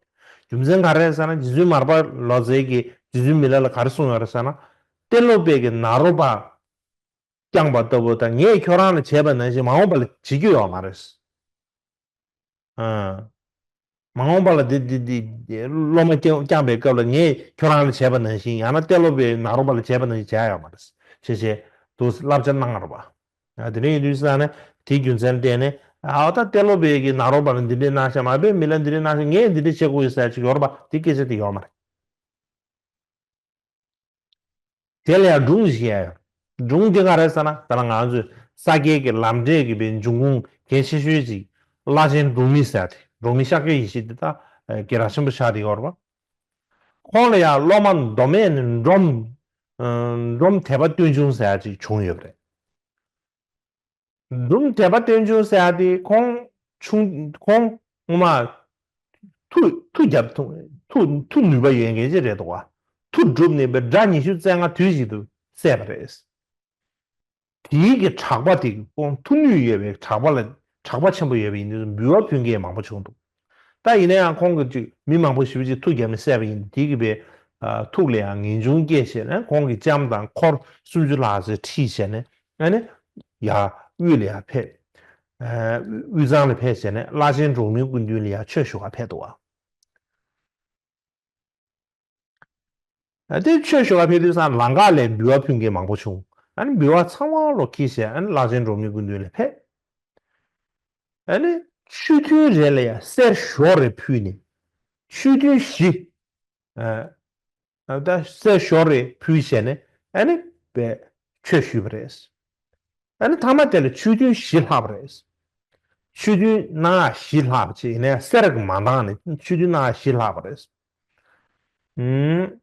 རྒྱུ་མཚན་ག་རེ་རེད་ཟེར་ན། རྗེ་བཙུན་མར་པ་ལོ་ཙཱ་གིས་རྗེ་བཙུན་མི་ལ་ལ་ག་རེ་གསུངས་ཡོད་རེད་ཟེར་ན། ཏེ་ལོ་པའི་གི་ནཱ་རོ་པ་བསྐྱངས་པ་ལྟ་བུ་དང་། ངས་ཁྱོད་རང་ལ་བྱས་པ་ནང་བཞིན་མ་འོངས་པ་ལ་བྱེད་རྒྱུ་ཡོད་མ་རེད། ཨ། མ་འོངས་པ་ལ་འདི་འདི་འདི་སློབ་མ་བསྐྱངས་བསྐྱངས་པའི་སྐབས་ལ་ངས་ཁྱོད་རང་ལ་བྱས་པ་ནང་བཞིན། ཡང་ན་ཏེ་ལོ་པའི་ནཱ་རོ་པ་ལ་བྱས་པ་ནང་བཞིན་བྱེད་ཡ་ཡོད་མ་རེད། ཞེས་བྱས་འདུག་བསླབ་བྱ་གནང་བ་རེད་པ། ཨ། དེ་འདྲ་ཡིན་དུས་ཙང་ནས་དེའི་རྒྱུ་མཚན་བརྟེན་ནས། ཨ། ད་ཏེ་ལོ་པའི་གི་ནཱ་རོ་པ་ལ་འདི་འདྲའི་གནང་ཤག། མར་པའི་མི་ལ་འདི་འདྲའི་གནང་ཤག། ངས་འདི་འདྲ་བྱེད་དགོས་ཡོད་ཟེར་ཅིག་ཡོད་རེད་པ། དེ་སྐད་ཆ་དེ་ཡོད་མ་རེད། དེ་ལ་ཡང་སྒྲུང་ཞིག་ཡང་ཡོད། སྒྲུང་དེ་ག་རེ་ཟེར་ན། ད་ང་ཚོས་ས་སྐྱའི་གི་ལམ་འབྲས་ཀྱི་པའི་འབྱུང་ཁུངས་གལ་ཆེ་ཤོས་ཅིག་བླ་ཆེན་འབྲོག་མི་ཟེར་ཡ་དེ། འབྲོག་མི་ཤཱཀྱ་ཡེ་ཤེས་དེ་ད་ཨ་དགེ་རྒན་ཆེན་པོ་ཆགས་བསྡད་ཡོད་རེད་པ། ཁོང་ལ་ཡང་སློབ་མ་མདོ་སྨད་ནས་འབྲོམ་ཨ་འབྲོམ་དད་པ་སྟོན་ཆུང་ཟེར་ཡ་ཅིག་བྱུང་ཡོད་པ་རེད། འབྲོམ་དད་པ་སྟོན་ཆུང་ཟེར་ཡ་དེ་ཁོང་ཆུང་ཁོང་སྔོན་མ་མཐུ་མཐུ་རྒྱབ་མཐུ་མཐུ་མཐུ་ནུས་པ་ཡོད་མཁན་ཅིག་རེད་འདུག་པ། མཐུ་སྒྲུབ་ནས་པའི་དགྲ་ཉི་ཤུ་རྩ་ལྔ་དུས་གཅིག་ཏུ་བསད་པ་རེད། དེའི་གི་གྲགས་པ་དེ་ཁོང་མཐུ་ནུས་ཡོད་པའི་གྲགས་པ་ལ་གྲགས་པ་ཆེན་པོ་ཡོད་པ་ཡིན་དུས་འབུལ་བ་ཕུལ་མཁན་མང་པོ་བྱུང་འདུག་ད་ཡིན་ན་ཡང་ཁོང་གིས་ཅིག་མི་མང་པོ་ཞེ་པོ་ཅིག་མཐུ་བརྒྱབ་ནས་བསད་པ་ཡིན། དེ་གི་པའི་ཨ་ཐུགས་ལ་ཡང་ངེས་འབྱུང་སྐྱེས་བྱས་ནས་ཁོང་གིས་ལྕམ་དང་འཁོར་སུམ་ཅུ་ལྷག་ཙམ་ཁྲིད་བྱས་ནས་ཨ་ནི་ཡར་དབུས་ལ་ཡར་ཕེབས། ཨ་དབུས་གཙང་ལ་ཕེབས་བྱས་ནས་བླ་ཆེན་འབྲོག་མིའི་སྐུ་མདུན་ལ་ཡར་ཆོས་ཞུ་ག་ཕེབས་འདུག་པ། ཨ་དེ་ཆོས་ཞུ་བ་ཕེབས་དུས་ཙང་ལམ་ཁ་ལ་འབུལ་བ་ཕུལ་མཁན་མང་པོ་བྱུང་། ཨ་ནི་འབུལ་བ་ཚང་མ་ལོ་ཁྱེར་བྱས་ཨ་ནི་བླ་ཆེན་འབྲོག་མིའི་སྐུ་མདུན་ལ་ཕེབས། ཨ་ནི་ཆོས་ཐུན་རེ་ལ་ཡང་གསེར་ཞོ་རེ་ཕུལ་ནས། ཆོས་ཐུན་བཞི། ཨ་ད་གསེར་ཞོ་རེ་ཕུལ་བྱས་ནས་ཨ་ནི་པའི་ཆོས་ཞུས་པ་རེད། ཨ་ནི་མཐའ་མ་དེ་ལ་ཆོས་ཐུན་བཞི་ལྷག་པ་རེད། ཆོས་ཐུན་གནང་ཡ་བཞི་ལྷག་པ་ཅིག་ཡིན་ནའི་གསེར་གྱི་མ་འདང་ནས་ཆོས་ཐུན་གནང་ཡ་བཞི་ལྷག་པ་རེད། ཨུམ།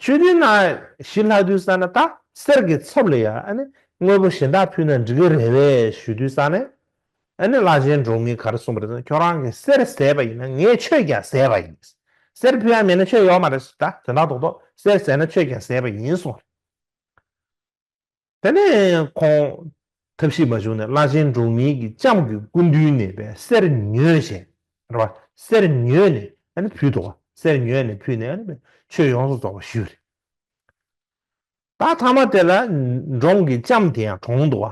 ཆོས་ཐུན་གནང་ཡ་བཞི་ལྷག་དུས་ཙ་ན་ད་གསེར་གྱི་ཚབ་ལ་ཡ་ཨ་ནི་དངོས་པོ་གཞན་དག་ཕུལ་ན་འགྲིག་གི་རེད་པས་ཞུ་དུས་ཙ་ན། ཨ་ནི་བླ་ཆེན་འབྲོག་མིས་ག་རེ་གསུངས་པ་རེད་ཟེར་ན། ཁྱོད་རང་གིས་གསེར་བཟས་པ་ཡིན་ན་ངས་ཆོས་ཀྱང་བཟས་པ་ཡིན། གསེར་ཕུལ་ཡ་མེད་ན་ཆོས་ཡོད་མ་རེད་ཟེར། ད་དོན་དག་རྡོག་རྡོག་གསེར་བཟས་ན་ཆོས་ཀྱང་བཟས་པ་ཡིན་གསུངས། དེ་ནས་ཁོང་ཐབས་ཤེས་མ་བྱུང་ནས་བླ་ཆེན་འབྲོག་མིའི་གི་ལྕམ་གྱི་སྐུ་མདུན་ནས་པའི་གསེར་ཉོས་བྱས་རེད་པ། གསེར་ཉོས་ནས་ཨ་ནི་ཕུལ་འདུག་པ། གསེར་ཉོས་ནས་ཕུལ་ནས་ཨ་ནི་པའི་ཆོས་ཡོངས་སུ་རྫོགས་པ་ཞུས་རེད། ད་མཐའ་མ་དེ་ལ་འབྲོམ་གྱི་ལྕམ་དེ་ཡང་གྲོངས་འདུག་པ།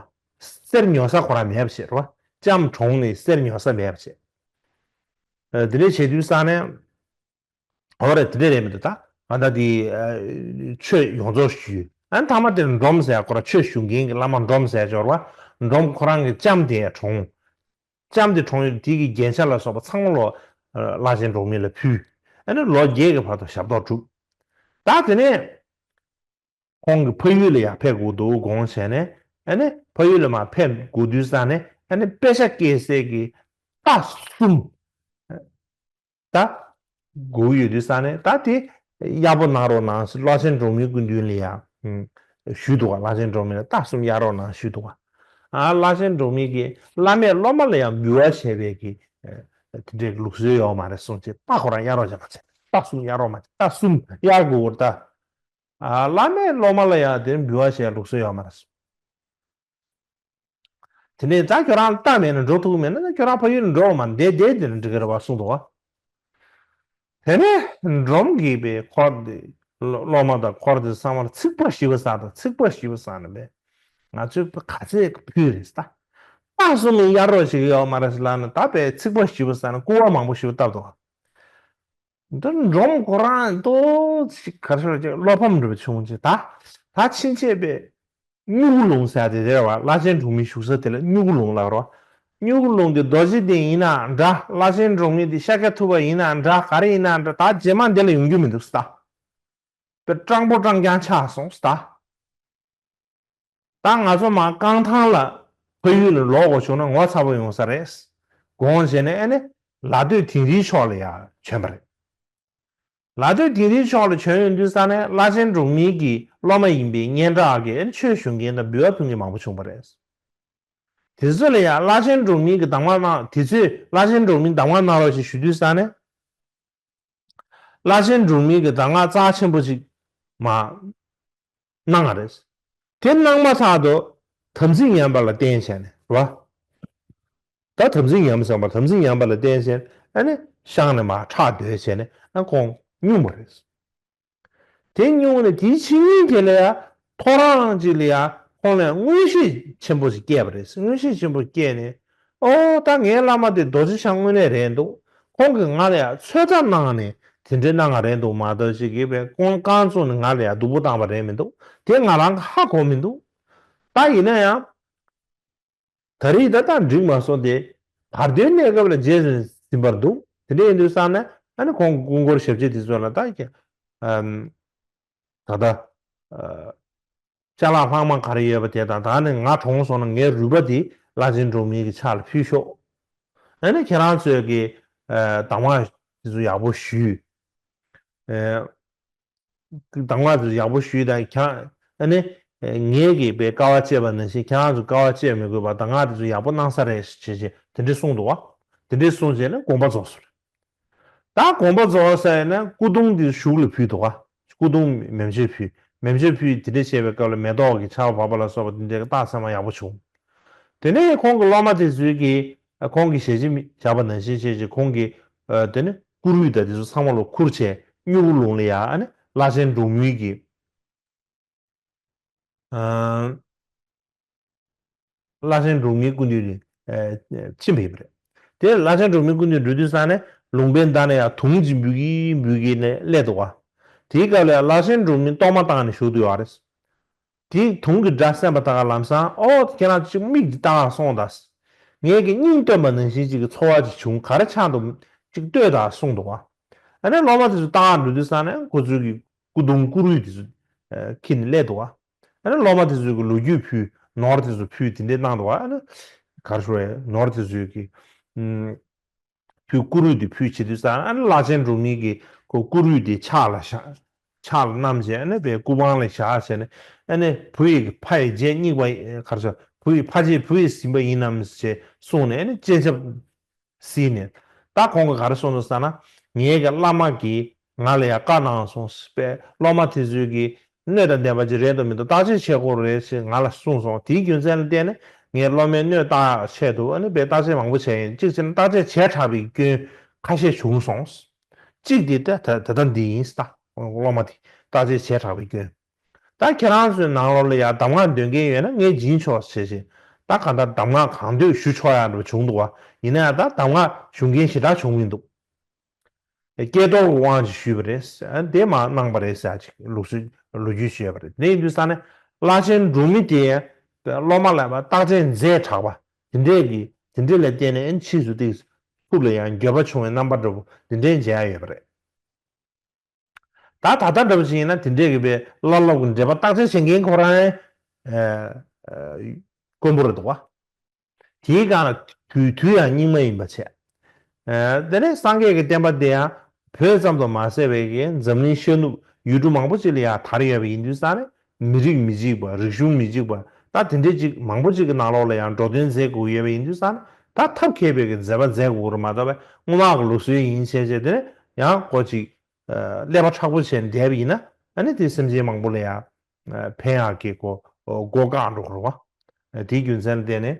གསེར་ཉོ་ས་ཁོ་རང་མེད་པ་བྱས་རེད་པ། ལྕམ་གྲོངས་ནས་གསེར་ཉོ་ས་མེད་པ་བྱས། ཨ་དེ་འདྲ་བྱེད་དུས་ཙ་ན། འོ་རེད། དེ་འདྲ་རེད་མི་འདུག་ད་ང་ད་དེ་ཨ་ཆོས་ཡོངས་རྫོགས་ཞུས། ཨ་ནི་མཐའ་མ་དེར་འབྲོམ་ཟེར་ཁོ་རང་ཆོས་ཞུ་མཁན་གྱི་བླ་མ་འབྲོམ་ཟེར་འབྱོར་བ། འབྲོམ་ཁོ་རང་གི་ལྕམ་དེ་གྲོངས། ལྕམ་དེ་གྲོངས་ཡོད་དེ་གི་རྒྱན་ཆ་ལ་སོགས་པ་ཚང་མ་ལོ་ཨ་བླ་ཆེན་འབྲོག་མི་ལ་ཕུལ། ཨ་ནི་ལོ་བརྒྱད་ཀྱི་བར་དུ་ཞབས་ཏོག་བསྒྲུབས། ད་དེ་ནས་ཁོང་གི་ཕ་ཡུལ་ལ་ཡང་ཕེབས་དགོས་འདུག་དགོངས་བྱས་ནས། ཨ་ནི་ཕ་ཡུལ་ལ་མར་ཕེབས་དགོས་དུས་ཙ་ནས་ཨ་ནི་དཔེ་ཆ་བཀལ་སའི་གི་རྟ་གསུམ། ད་སྒུག་ཡོད་དུས་ཙ་ནས་ད་དེ་གཡར་པོ་གནང་རོགས་གནང་ཟེར་བླ་ཆེན་འབྲོག་མིའི་སྐུ་མདུན་ལ་ཡང་ཞུས་འདུག་པ། བླ་ཆེན་འབྲོག་མི་ལ་རྟ་གསུམ་གཡར་རོགས་གནང་ཞུས་འདུག་པ། ཨ་བླ་ཆེན་འབྲོག་མི་གིས་བླ་མས་སློབ་མ་ལ་ཡང་འབུལ་བ་བྱས་པའི་གི་དེ་འདྲའི་ལུགས་སྲོལ་ཡོད་མ་རེད་གསུངས་བྱས། རྟ་ཁོ་རང་གཡར་རོགས་བྱས་མ་བྱས། རྟ་གསུམ་གཡར་རོགས་མ་བྱས། རྟ་གསུམ་གཡར་དགོས་པར་ད། ཨ་བླ་མས་སློབ་མ་ལ་ཡང་དེ་འབུལ་བ་བྱས་ལུགས་སྲོལ་ཡོད་མ་རེད། དེ་ནས་ད་ཁྱོད་རང་རྟ་མེད་ན་འགྲོ་ཐུབ་མེད་ན་ད་ཁྱོད་རང་ཕ་ཡུལ་ནས་འགྲོ་བ་མ་བསྡད་བསྡད་དེ་ནས་འགྲིག་གི་རེད་པ་གསུངས་འདུག་པ། དེ་ནས་འབྲོམ་གྱིས་པའི་འཁོར་དེ་སློབ་མ་དང་འཁོར་དེ་ཚང་མར་ཚིག་པ་ཞི་བ་ཟེར་དང་། ཚིག་པ་ཞི་བ་ཟེར་ནས་པའི་ང་ཚོས་ག་ཚད་ཕུལ་རེད་ད། རྟ་གསུམ་གཡར་རོགས་བྱེད་ཀྱི་ཡོད་མ་རེད་ཟེར་ལབ་ནས་ད་པའི་ཚིག་པ་ཞི་བ་ཟེར་ནས་སྐུར་བ་མང་པོ་ཞི་བ་བཏབ་འདུག་པ། འདི་འབྲོམ་ཁོ་རང་ཏོག་ཙམ་ག་རེ་ཟེར་ཅིག་བློ་ཕམ་འདྲ་པོ་བྱུང་ཅིག་ད་ད་ཕྱིན་ཆད་པའི་སྨྱུ་གུ་ལུང་ཟེར་དེ་རེད་པ། བླ་ཆེན་འབྲོག་མི་བཞུགས་ས་དེ་ལ་སྨྱུ་གུ་ལུང་ལབ་རོ། སྨྱུ་གུ་ལུང་དེ་རྡོ་རྗེ་གདན་ཡིན་ན་འདྲ། བླ་ཆེན་འབྲོག་མི་དེ་ཤཱཀྱ་ཐུབ་པ་ཡིན་ན་འདྲ། ག་རེ་ཡིན་ན་འདྲ། ད་རྗེས་མ་འདི་ལ་ཡོང་རྒྱུ་མི་འདུག་ཟེར་ད། པའི་སྤྲང་པོ་སྤྲང་རྐྱང་ཆགས་སོང་ཟེར་ད། ད་ང་ཚོ་མར་རྐང་ཐང་ལ་ཕ་ཡུལ་ལ་ལོག་དགོས་བྱུང་ན་ངོ་ཚ་པོ་ཡོང་ས་རེད་དགོངས་བྱས་ནས་ཨ་ནི་ལ་སྟོད་དིང་རིའི་ཕྱོགས་ལ་ཡར་བྱོན་པ་རེད། ལ་སྟོད་དིང་རིའི་ཕྱོགས་ལ་བྱོན་ཡོང་དུས་ཙ་ནས་བླ་ཆེན་འབྲོག་མི་གི་སློབ་མ་ཡིན་པའི་སྙན་གྲགས་ཀྱིས་ཨ་ནི་ཆོས་ཞུ་མཁན་དང་འབུལ་བ་ཕུལ་མཁན་མང་པོ་བྱུང་བ་རེད། དེ་ཚོ་ལ་ཡང་བླ་ཆེན་འབྲོག་མི་གི་གདམས་ངག་གནང་། དེ་ཚོས་བླ་ཆེན་འབྲོག་མི་གདམས་ངག་གནང་རོགས་ཞེས་ཞུ་དུས་ཙ་ནས། བླ་ཆེན་འབྲོག་མི་གི་གདམས་ངག་རྩ་ཆེན་པོ་ཅིག་མར་གནང་བ་རེད། དེ་གནང་མ་ཐག་ཏུ་དམ་ཚིག་ཉམས་པ་ལ་བརྟེན་བྱས་ནས་རེད་པ། ད་དམ་ཚིག་ཉམས་བསམ་པ། དམ་ཚིག་ཉམས་པ་ལ་བརྟེན་བྱས་ནས་ཨ་ནི་ཤང་ནས་མར་ཁྲག་བརྡོལ་བྱས་ནས་ཨ་ཁོང་སྙུང་བ་རེད། དེ་སྙུང་ནས་དེའི་ཕྱི་ཉིན་དེ་ལ་ཡ་ཐོ་རངས་ཅིག་ལ་ཡ་ཁོང་ལ་ཡ་མངོན་ཤེས་ཆེན་པོ་ཞིག་སྐྱེས་པ་རེད། མངོན་ཤེས་ཆེན་པོ་སྐྱེས་ནས་ཨོ་ད་ངའི་བླ་མ་དེ་རྡོ་རྗེ་འཆང་དངོས་གནས་རེད་འདུག་ཁོང་གིས་ང་ལ་ཡ་ཚོད་ལྟ་གནང་ནས་དེ་འདྲའི་གནང་བ་རེད་འདུག་མ་གཏོགས་ཅིག་གིས་པའི་ཁོང་རྐང་བཙུགས་ནས་ང་ལ་ཡ་སྡུག་པོ་བཏང་བ་རེད་མི་འདུག་དེ་ང་རང་གིས་ཧ་གོ་མི་འདུག་ད་ཡིན་ན་ཡང་། ད་རེས་ད་ལྟ་འགྲིག་མ་སོང་སྟེ། བར་དོའི་གནས་སྐབས་ལ་རྗེས་ཟིན་པར་འདུག་དེ་འདྲ་ཡིན་དུས་ཙང་ནས་ཨ་ནི་ཁོང་སྐུ་འཁོར་ཞབས་རྗེས་དེ་ཚོ་ལ་ད་ཀྱི་ཨམ་ད་ལྟ་ཨ་ ཅ་ལག་ལྷག་མ་ག་རེ་ཡོད་པ་དེ་དང་། ད་ནི་ང་གྲོངས་སོང་ན་ངའི་རུས་པ་དེ་བླ་ཆེན་འབྲོག་མིའི་གི་ཕྱག་ལ་ཕུལ་ཤོག་ཨ་ནི་ཁྱེད་རང་ཚོས་ཀྱི་ཨ་གདམས་ངག་དེ་ཚོ་ཡག་པོ་ཞུས། ཨ་གདམས་ངག་དེ་ཚོ་ཡག་པོ་ཞུས་དང་། ཁྱེད་རང་ཨ་ནི་ངས་ཀྱི་པའི་དཀའ་བ་སྤྱད་པ་ནང་བཞིན་ཁྱེད་རང་ཚོ་དཀའ་བ་སྤྱད་མི་དགོས་པ། གདམས་ངག་དེ་ཚོ་ཡག་པོ་གནང་ས་རེད་ཞེས་བྱས་དེ་འདྲས་གསུངས་འདུག་བ། དེ་འདྲས་གསུངས་བྱས་ནས་དགོངས་པ་རྫོགས་སོང་། ད་དགོངས་པ་རྫོགས་ཟེར་ན་སྐུ་གདུང་འདི་གཞུག་ལ་ཕུལ་འདུག་ག་སྐུ་གདུང་མེ་མཆོད་ཕུལ། མེ་མཆོད་ཕུལ་དེ་འདྲ་བྱས་པའི་སྐབས་ལ་མེ་ཏོག་གི་ཆར་པ་བབས་པ་ལ་སོགས་པ་དེ་འདྲའི་རྟགས་མཚན་མ་ཡག་པོ་བྱུང་། དེ་ནས་ཁོང་གི་སློབ་མ་དེ་ཚོས་ཀྱིས་ཁོང་གི་ཞལ་ཆེམས་བཞག་པ་ནང་བཞིན་བྱས་ཀྱི་ཁོང་གིས་དེ་ནས་བཀུར་འོས་དང་དེ་ཚོ་ཚང་མ་ལ་ཁུར་བྱས་སྨྱུ་གུ་ལུང་ལ་ཡ་ཨ་ནི་བླ་ཆེན་འབྲོག་མིའི་གི་ཨ། བླ་ཆེན་འབྲོག་མིའི་སྐུ་མདུན་ནས་ཨ་ཕྱིན་པ་ཡིན་པ་རེད། དེ་བླ་ཆེན་འབྲོག་མིའི་སྐུ་མདུན་འགྲོ་དུས་ཙང་ནས་ལུང་པའི་མདའ་ནས་ཡང་དུང་ཅིག་འབུད་ཀྱིན་འབུད་ཀྱིན་ནས་སླེབས་འདུག་བ། དེའི་སྐབས་ལ་ཡང་བླ་ཆེན་འབྲོག་མི་གཏོར་མ་བཏང་ནས་བཞུགས་འདུག་ཡོད་རེད། དེའི་དུང་གི་སྒྲ་གསན་པ་དང་ལམ་སང་ཨོ་ཁྱེད་རང་ཅིག་མིག་འདི་ལྟ་སོང་ད། ངས་ཀྱི་སྙིང་བཏོན་པ་ནང་བཞིན་ཅིག་གི་ཚོར་བ་ཅིག་བྱུང་། ག་རེ་ཆགས་འདུག་ཅིག་ལྟོས་དང་གསུངས་འདུག་བ། ཨ་ནི་སློབ་མ་དེ་ཚོ་ལྟ་འགྲོ་དུས་ཙང་ནས་ཁོ་ཚོའི་གི་སྐུ་གདུང་བཀུར་འོས་དེ་ཚོ་ཨ་འཁྱེར་ནས་སླེབས་འདུག་བ། ཨ་ནི་སློབ་མ་དེ་ཚོས་ཀྱི་ལོ་རྒྱུས་ཕུལ། ནོར་དེ་ཚོ་ཕུལ། དེ་འདྲས་གནང་འདུག་བ། ཨ་ནི་ག་རེ་ཞུ་དགོས་རེད། ནོར་དེ་ཚོས་ཀྱི་ཨུམ་ཕུལ། བཀུར་འོས་དེ་ཕུལ་བྱེད་དུས་ཙང་ཨ་ནི་བླ་ཆེན་འབྲོག་མི་གི་ཁོ་བཀུར་འོས་དེ་ཕྱག་ལ་བཞག་ཕྱག་ལ་བསྣམས་བྱས་ཨ་ནི་པའི་སྐུ་པང་ལ་བཞག་བྱས་ནས་ཨ་ནི་བུ་ཡི་ཕ་ཡི་རྗེས་སྙེགས་པ་ཡིན། ག་རེ་ཞུ། བུ་ཡི་ཕ་རྗེས་བུ་ཡིས་ཟིན་པ་ཡིན་ནམ་ཞེས་གསུངས་ནས་ཨ་ནི་སྤྱན་ཆབ་གཟིགས་ནས། ད་ཁོང་གིས་ག་རེ་གསུངས་འདུག་ཟེར་ན། ངའི་གི་བླ་མ་གིས་ང་ལ་ཡང་བཀའ་གནང་སོང་། པས་སློབ་མ་དེ་ཚོས་ཀྱིས་སྣོད་དང་ལྡན་པ་ཅིག་རེད་དམ་མི་འདུག་བརྟག་དཔྱད་བྱེད་དགོས་རེད་ཅེས་ང་ལ་གསུངས་སོང་། དེའི་རྒྱུ་མཚན་ལ་བརྟེན་ནས་ངས་སློབ་མའི་སྣོད་བརྟག་ཆེད་དུ་ཨ་ནི་པས་བརྟག་དཔྱད་མང་པོ་བྱས་ཡིན། གཅིག་བྱས་ན་བརྟག་དཔྱད་བྱས་དྲགས་པའི་སྐྱོན་ཁ་ཤས་བྱུང་སོང་། གཅིག་དེ་ད་ད་ད་ལྟ་འདི་ཡིན་ད། སློབ་མ་དེ་བརྟག་དཔྱད་བྱས་དྲགས་པའི་སྐྱོན། ད་ཁྱེད་རང་ཚོའི་ནང་ལོགས་ལ་ཡང་གདམས་ངག་འདོན་མཁན་ཡོད་ན་ངས་སྦྱིན་ཆོག་ཟེར་བཞིན། ད་གང་ལྟར་གདམས་ངག་གང་འདོད་ཞུ་ཆོག་ཡག་འདྲ་བ་བྱུང་འདུག་བ། ཡིན་ན་ཡང་ད་གདམས་ངག་ཞུ་མཁན་ཞེ་དྲག་བྱུང་མི་འདུག་སྐལ་རྡོར་གྱི་དབང་ཅིག་ཞུས་པ་རེད། དེ་མར་གནང་པ་རེད་ཟེར་ཅིག་ལུགས་སྲོལ་ལོ་རྒྱུས་ཞུས་པ་རེད། དེ་ཡིན་དུས་ཙང་ནས་བླ་ཆེན་འབྲོག་མི་དེ་སློབ་མ་ལ་བརྟག་དཔྱད་མཛད་དྲགས་པ་དེ་འདྲས་ཀྱི་དེ་འདྲས་ལ་བརྟེན་ནས་ཕྱིས་སུ་དེ་ཐུགས་ལ་ཡང་འགྱོད་པ་བྱུང་བའི་རྣམ་པ་འདྲ་པོ་དེ་འདྲས་མཇལ་ཡ་ཡོད་པ་རེད། ད་ད་ལྟ་འདྲ་པོ་ཞིག་ཡིན་ན་དེ་འདྲས་ཀྱི་པའི་བླ་སློབ་ཀྱི་འགྲེལ་པ་བརྟག་དཔྱད་བྱེད་མཁན་ཁོ་རང་ཨེ་ཨེ་དཀོན་པོ་རེད་འདུག་བ། དེའི་སྒང་ལ་དུས་དུས་ཡང་རྙིང་མ་ཡིན་པ་བྱས། ཨེ་དེ་ནས་སངས་རྒྱས་ཀྱི་བསྟན་པ་དེ་ཡང་བོད་ཙམ་དུ་མ་ཟད་པའི་གི་འཛམ་གླིང་ཤར་ནུབ་ཡུལ་གྲུ་མང་པོ་ཅིག་ལ་ཡང་དར་ཡོད་པ་ཡིན་དུས་ཙང་ནས་མི་རིགས་མི་གཅིག་པ་རིག་གཞུང་མི་གཅིག་པ་ད་དེ་འདྲས་ཅིག་མང་པོ་ཅིག་གི་ནང་ལོགས་ལ་ཡང་འགྲོ་དོན་མཛད་དགོས་ཡོད་པ་ཡིན་དུས་ཙང་ནས་ད་ཐབས་མཁས་པའི་གི་མཛད་པ་མཛད་དགོས་རེད་མ་གཏོགས་པའི་སྔོན་མ་གི་ལུགས་སྲོལ་ཡིན་བྱས་བྱས་དེ་ནས་ཡང་ཁོ་ཅིག་ཀླད་པ་མཁྲེགས་པོ་བྱས་ནས་བསྡད་པ་ཡིན་ན་ཨ་ནི་དེ་སེམས་ཅན་མང་པོ་ལ་ཡང་ཕན་ཡག་གི་གོ་སྒོ་བཀག་འགྲོ་གི་རེད་བ། དེའི་རྒྱུ་མཚན་ལ་བརྟེན་ནས་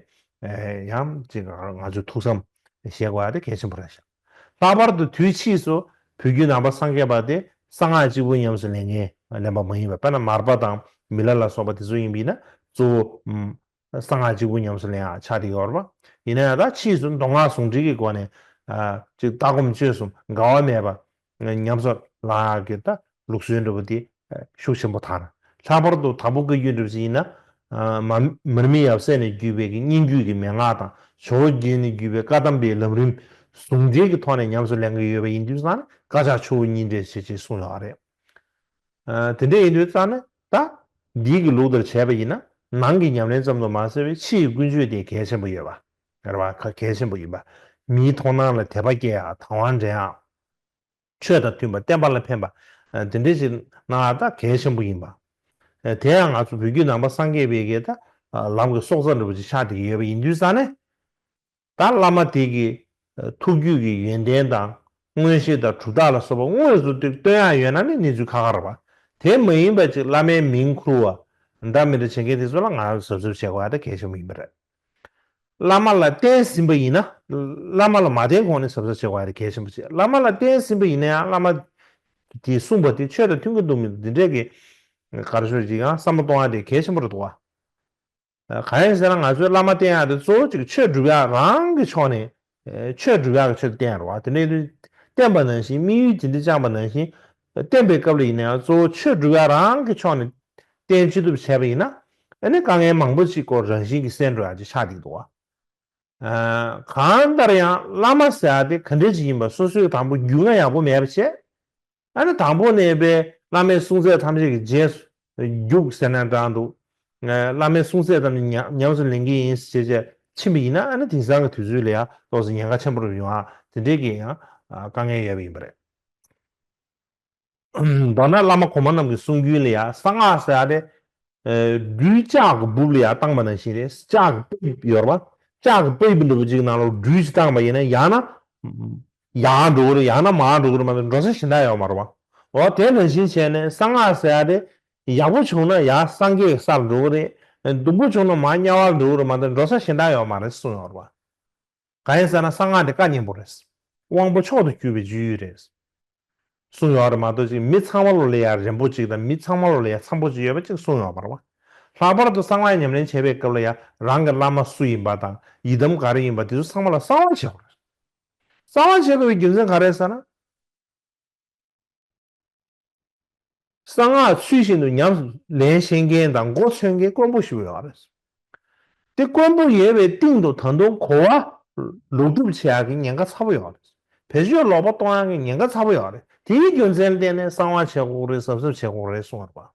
ཡང་ཅིག་ང་ཚོས་ཐུགས་བསམ་བཞེས་དགོས་ཡ་དེ་གལ་ཆེན་པོ་རེད་ཤག་ལྷག་པར་དུ་དུས་ཕྱིས་སུ་བོད་བརྒྱུད་ནང་པ་སངས་རྒྱས་པ་དེ་གསང་སྔགས་གཅིག་པུ་ཉམས་སུ་ལེན་མཁན་ལེན་པ་མ་ཡིན་པ། དཔེར་ན་མར་པ་དང་མི་ལ་ལ་སོགས་པ་དེ་ཚོ་ཡིན་པ་ཡིན་ན་གཙོ་བོ་གསང་སྔགས་གཅིག་པུ་ཉམས་སུ་ལེན་ཡག་ཆགས་བསྡད་ཡོད་རེད་བ། ཡིན་ན་ཡང་ད་ཕྱིས་སུ་མདོ་སྔགས་ཟུང་འབྲེལ་གྱི་སྒོ་ནས་ཨ་ཅིག་ལྟ་སྒོམ་སྤྱོད་གསུམ་འགལ་བ་མེད་པ་ཉམས་སུ་བླང་ཡག་གི་ད་ལུགས་སྲོལ་འདྲ་པོ་དེ་ཤུགས་ཆེན་པོ་དར། ལྷག་པར་དུ་དྭགས་པོ་བཀའ་བརྒྱུད་འདྲ་པོ་ཞིག་ཡིན་ན་ཨ་མ་མར་མི་ཡབ་སྲས་ནས་བརྒྱུད་པའི་གི་སྙན་བརྒྱུད་ཀྱི་མན་ངག་དང་ཇོ་བོ་རྗེ་ནས་བརྒྱུད་པའི་བཀའ་གདམས་པའི་ལམ་རིམ་ཟུང་འབྲེལ་གྱི་ཐོག་ནས་ཉམས་སུ་ལེན་གྱི་ཡོད་པ་ཡིན་དུས་ཙང་བཀའ་ཕྱག་ཆུ་བོ་གཉིས་འདྲེས་བྱེད་ཅེས་གསུངས་ཡོད་རེད། ཨ་དེ་འདྲ་ཡིན་དུས་ཙང་ནས་ད་འདི་གི་ལུགས་ལྟར་བྱས་པ་ཡིན་ན་ནང་གི་ཉམས་ལེན་ཙམ་དུ་མ་ཟད་པའི་ཕྱི་ཡི་ཀུན་སྤྱོད་དེ་གལ་ཆེན་པོ་ཡོད་པ་རེད་བ། གལ་ཆེན་པོ་ཡིན་པ། མིའི་མཐོང་སྣང་ལ་དད་པ་སྐྱེ་ཡག་དང་བ་འདྲེན་ཡག་ཆོས་དང་མཐུན་པ་བསྟན་པ་ལ་ཕན་པ་ཨ་དེ་འདྲ་ཞིག་གནང་ཡག་ད་གལ་ཆེན་པོ་ཡིན་པ། ཨ་དེ་ཡང་ང་ཚོ་བོད་བརྒྱུད་ནང་པ་སངས་རྒྱས་པའི་གི་ད་ལམ་གྱི་སྲོག་རྩ་འདྲ་པོ་ཅིག་ཆགས་བསྡད་ཀྱི་ཡོད་པ་ཡིན་དུས་ཙང་ནས། ད་བླ་མ་དེ་གི་ཐུགས་རྒྱུད་ཀྱི་ཡོན་ཏན་དང་མངོན་ཤེས་དང་གྲུབ་རྟགས་ལ་སོགས་པ་དངོས་སུ་སྟོན་ཡག་ཡོད་ན་ནི་གནས་ཚུལ་ཁག་ཁག་རེད་པ། དེ་མ་ཡིན་པ་ཅིག་བླ་མའི་མིང་ཁུར་བ་འདྲ་མི་འདྲ་བྱེད་མཁན་དེ་ཚོ་ལ་ང་ཚོ་གཟབ་གཟབ་བྱེད་དགོས་ཡག་ད་གལ་ཆེན་པོ་ཡིན་པ་རེད། བླ་མ་ལ་བསྟེན་ཟིན་པ་ཡིན་ན། བླ་མ་ལ་མ་བསྟེན་གོང་ནས་གཟབ་གཟབ་བྱེད་དགོས་ཡག་དེ་གལ་ཆེན་པོ་ཅིག་བླ་མ་ལ་བསྟེན་ཟིན་པ་ཡིན་ན་ཡང་བླ་མ་དེས་གསུངས་པ་དེ་ཆོས་དང་མཐུན་གྱི་འདུག་མི་འདུག་འདི་འདྲས་ཀྱི་ག་རེ་ཞུ་ཅིག་ཡང་བསམ་བློ་གཏོང་ཡག་དེ་གལ་ཆེན་པོ་རེད་འདུག་བ། གང་ཡིན་ཟེར་ན་ང་ཚོས་བླ་མ་བསྟེན་ཡག་དེ་གཙོ་བོ་གཅིག་ཆོས་སྒྲུབ་ཡག་རང་གི་ཕྱོགས་ནས་ཆོས་སྒྲུབ་ཡག་གི་ཆེད་དུ་བསྟེན་ཡག་རེད་བ། དེ་འདྲ་ཡིན་དུས་བསྟེན་པ་ནང་བཞིན་དམིགས་ཡུལ་དེ་འདྲ་བཅངས་པ་ནང་བཞིན་བསྟེན་པའི་སྐབས་ལ་ཡིན་ན་ཡང་གཙོ་བོ་ཆོས་སྒྲུབ་ཡག་རང་གི་ཕྱོགས་ནས་བསྟེན་ཅི་ཐུབ་བྱས་པ་ཡིན་ན་ཨ་ནི་དཀའ་ངལ་མང་པོ་ཅིག་ཁོ་རང་བཞིན་གྱིས་སེལ་འགྲོ་ཡག་ཅིག་ཆགས་བསྡད་འདུག་བ། གང་ལྟར་ཡང་བླ་མ་ཟེར་ཡག་དེ་ག་འདྲ་ཅིག་ཡིན་པ་སོ་སོའི་དང་པོ་རྒྱུས་མངའ་ཡག་པོ་མེད་པ་བྱས། ཨ་ནི་དང་པོ་ནས་པའི་བླ་མའི་གསུང་ཚད་ཐམས་ཅད་ཀྱི་རྗེས་སུ་རྒྱུགས་ཟེར་ན་འདྲ་འདུག་བླ་མའི་གསུང་ཚད་ཙམ་ཉམས་སུ་ལེན་གྱི་ཡིན་ཞེས་བྱས་ཕྱིན་པ་ཡིན་ན། ཨ་ནི་དེང་སང་གི་དུས་ཚོད་ལ་ཡང་ཏོག་ཙམ་ཉེན་ཁ་ཆེན་པོ་རུ་ཡོང་ཨ། དེ་འདྲའི་གི་ཡང་དཀའ་ངལ་ཡོད་པ་ཡིན་པ་རེད། མདོར་ན་བླ་མ་གོང་མ་རྣམས་ཀྱི་གསུང་རྒྱུན་ལ་ཡང་གསང་སྔགས་ཟེར་ཡ་དེ། སྦྲུལ་ལྕགས་ཀྱི་སྦུབས་ལ་ཡང་བཏང་པ་ནང་བཞིན་རེད། ལྕགས་ཀྱི་པའི་ཡོད་རེད་པ། ལྕགས་ཀྱི་པའི་འདྲ་པོ་ཅིག་ནང་ལ་སྦྲུལ་ཅིག་བཏང་པ་ཡིན་ན། ཡང་ན་ཡར་འགྲོ་གི་རེད། ཡང་ན་མར་འགྲོ་གི་རེད་མ་གཏོགས་འགྲོ་ས་གཞན་དག་ཡོད་མ་རེད་པ། འོ་དེ་ནང་བཞིན་བྱས་ནས་གསང་སྔགས་ཟེར་ཡ་དེ་ཡག་པོ་བྱུང་ན་ཡར་སངས་རྒྱས་ཀྱི་སར་འགྲོ་གི་རེད། སྡུག་པོ་བྱུང་ན་མར་དམྱལ་བར་འགྲོ་གི་རེད་མ་གཏོགས་འགྲོ་ས་གཞན་དག་ཡོད་མ་རེད་གསུངས་ཡོད་རེད་པ། གང་ཡིན་ཟེར་ན་གསང་སྔགས་དེ་བཀའ་གཉན་པོ་རེད། དབང་པོ་མཆོག་ཏུ་གྱུར་པའི་སྤྱོད་ཡུལ་རེད། གསུངས་ཡོད་རེད་མ་གཏོགས་ཅིག་མི་ཚང་མ་ལོ་ལ་ཡང་རན་པོ་ཅིག་དང་མི་ཚང་མ་ལོ་ལ་ཡང་འཚམ་པོ་ཅིག་ཡོད་པ་ཅིག་གསུངས་ཡོད་མ་རེད་པ། ལྷག་པར་དུ་གསང་སྔགས་ཉམས་ལེན་བྱེད་པའི་སྐབས་ལ་ཡང་རང་གི་བླ་མ་སུ་ཡིན་པ་དང་ཡི་དམ་ག་རེ་ཡིན་པ་དེ་ཚོ་ཚང་མ་ལ་གསང་བ་བྱེད་དགོས་རེད། གསང་བ་བྱེད་དགོས་པའི་རྒྱུ་མཚན་ག་རེ་ཟེར་ན། གསང་སྔགས་ཚུལ་བཞིན་དུ་ཉམས་སུ་ལེན་ཤེས་མཁན་དང་མགོ་ཚོས་མཁན་དཀོན་པོ་ཞིག་ཡོད་རེད། དེ་དཀོན་པོ་ཡོད་པའི་སྟེང་དུ་ད་དུང་གོ་བ་ལོག་སྒྲུབ་བྱེད་ཡག་གི་ཉེན་ཁ་ཚ་པོ་ཡོད་རེད། བེད་སྤྱོད་ལོག་པ་གཏོང་ཡག་གི་ཉེན་ཁ་ཚ་པོ་ཡོད་རེད། དེའི་རྒྱུ་མཚན་ལ་བརྟེན་ནས་གསང་བ་བྱེད་དགོས་རེད། གཟབ་གཟབ་བྱེད་དགོས་རེད་གསུངས་པ་རེད་པ།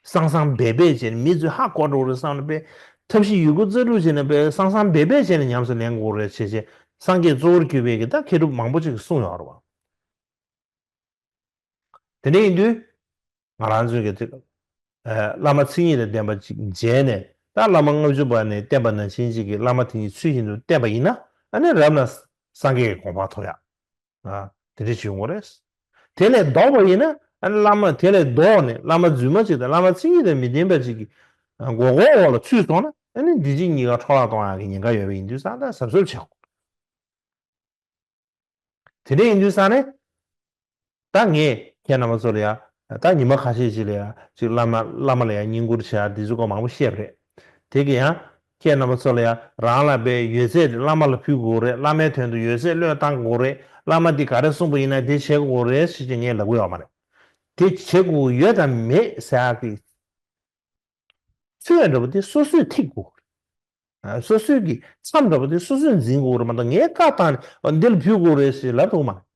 སང་སང་སྦས་སྦས་བྱས་ནས་མི་ཚོས་ཧ་གོ་འགྲོ་རེད་བསམ་ནས་པས་ཐབས་ཤེས་ཡོད་རྒུ་རྩལ་སྤྲུགས་བྱས་ནས་པས་སང་སང་སྦས་སྦས་བྱས་ནས་ཉམས་སུ་ལེན་དགོས་རེད་བྱས་བྱས་སངས་རྒྱས་གཙོ་བོར་གྱུར་པའི་གི་ད་མཁས་གྲུབ་མང་པོ་ཅིག་གིས་གསུངས་ཡོད་རེད་པ། དེ་འདྲ་ཡིན་དུས། ང་རང་ཚོས་ཀྱི་ཚིག་ཨ་བླ་མ་མཚན་ཉིད་དང་ལྡན་པ་ཅིག་མཇལ་ནས། ད་བླ་མ་ལྔ་བཅུ་པ་ནས་བསྟེན་པ་ནང་བཞིན་ཅིག་གི་བླ་མ་དེ་ཉིད་ཚུལ་བཞིན་དུ་བསྟེན་པ་ཡིན་ན། ཨ་ནི་རབ་ན་སངས་རྒྱས་ཀྱི་གོ་འཕང་ཐོབ་ཡག་ཨ་དེ་འདྲ་ཞིག་ཡོང་གི་རེད། དེ་ལས་ལྡོག་པ་ཡིན་ན། ཨ་ནི་བླ་མ་དེ་ལས་ལྡོག་ནས་བླ་མ་རྫུན་མ་ཅིག་དང་བླ་མ་མཚན་ཉིད་དང་མི་ལྡན་པ་ཅིག་གི་མགོ་སྐོར་འོག་ལ་ཚུད་སོང་ན། ཨ་ནི་འདི་གཅིག་གཉིས་ཀ་འཕྲོ་བརླག་གཏོང་ཡག་གི་ཉེན་ཁ་ཡོད་པ་ཡིན་དུས་ཙང་ད་གཟབ་གཟབ་བྱེད་དགོས། དེ་འདྲ་ཡིན་དུས་ཙང་ནས། ད་ངས་ཁྱེད་རྣམ་པ་ཚོ་ལ་ཡ། ད་ཉི་མ་ཁ་ཤས་ཤིག་ལ་ཡ་ཅིག་བླ་མ་བླ་མ་ལ་ཡ་བསྙེན་བཀུར་བྱེད་ཡ་དེ་ཚོ་སྐོར་མང་པོ་བཤད་པ་རེད། དེ་གི་ཡང་ཁྱེད་རྣམ་པ་ཚོ་ལ་ཡ་རང་ལ་བའི་ཡོད་ཚད་དེ་བླ་མ་ལ་ཕུལ་དགོས་རེད། བླ་མའི་དོན་དུ་ཡོད་ཚད་བློས་བཏང་དགོས་རེད། བླ་མ་འདི་ག་རེ་གསུངས་པ་ཡིན་ན་དེ་བྱེད་དགོས་རེད་ཟེར་གྱི་ངས་ལབ་གི་ཡོད་མ་རེད། དེ་བྱེད་དགོས་ཡོད་དམ་མེད་ཟེར་ཡག་གི་ཚོད་འདྲ་པོ་དེ་སོ་སོས་ཐིག་དགོས་རེད། སོ་སོའི་གི་མཚམས་འདྲ་པོ་དེ་སོ་སོས་འཛིན་དགོས་རེད་མ་གཏོགས། ངས་བཀའ་བཏང་ནས་འདི་ལ་ཕུལ་དགོས་རེད་ཞེས་ལབ་ཐུབ་མ་རེད།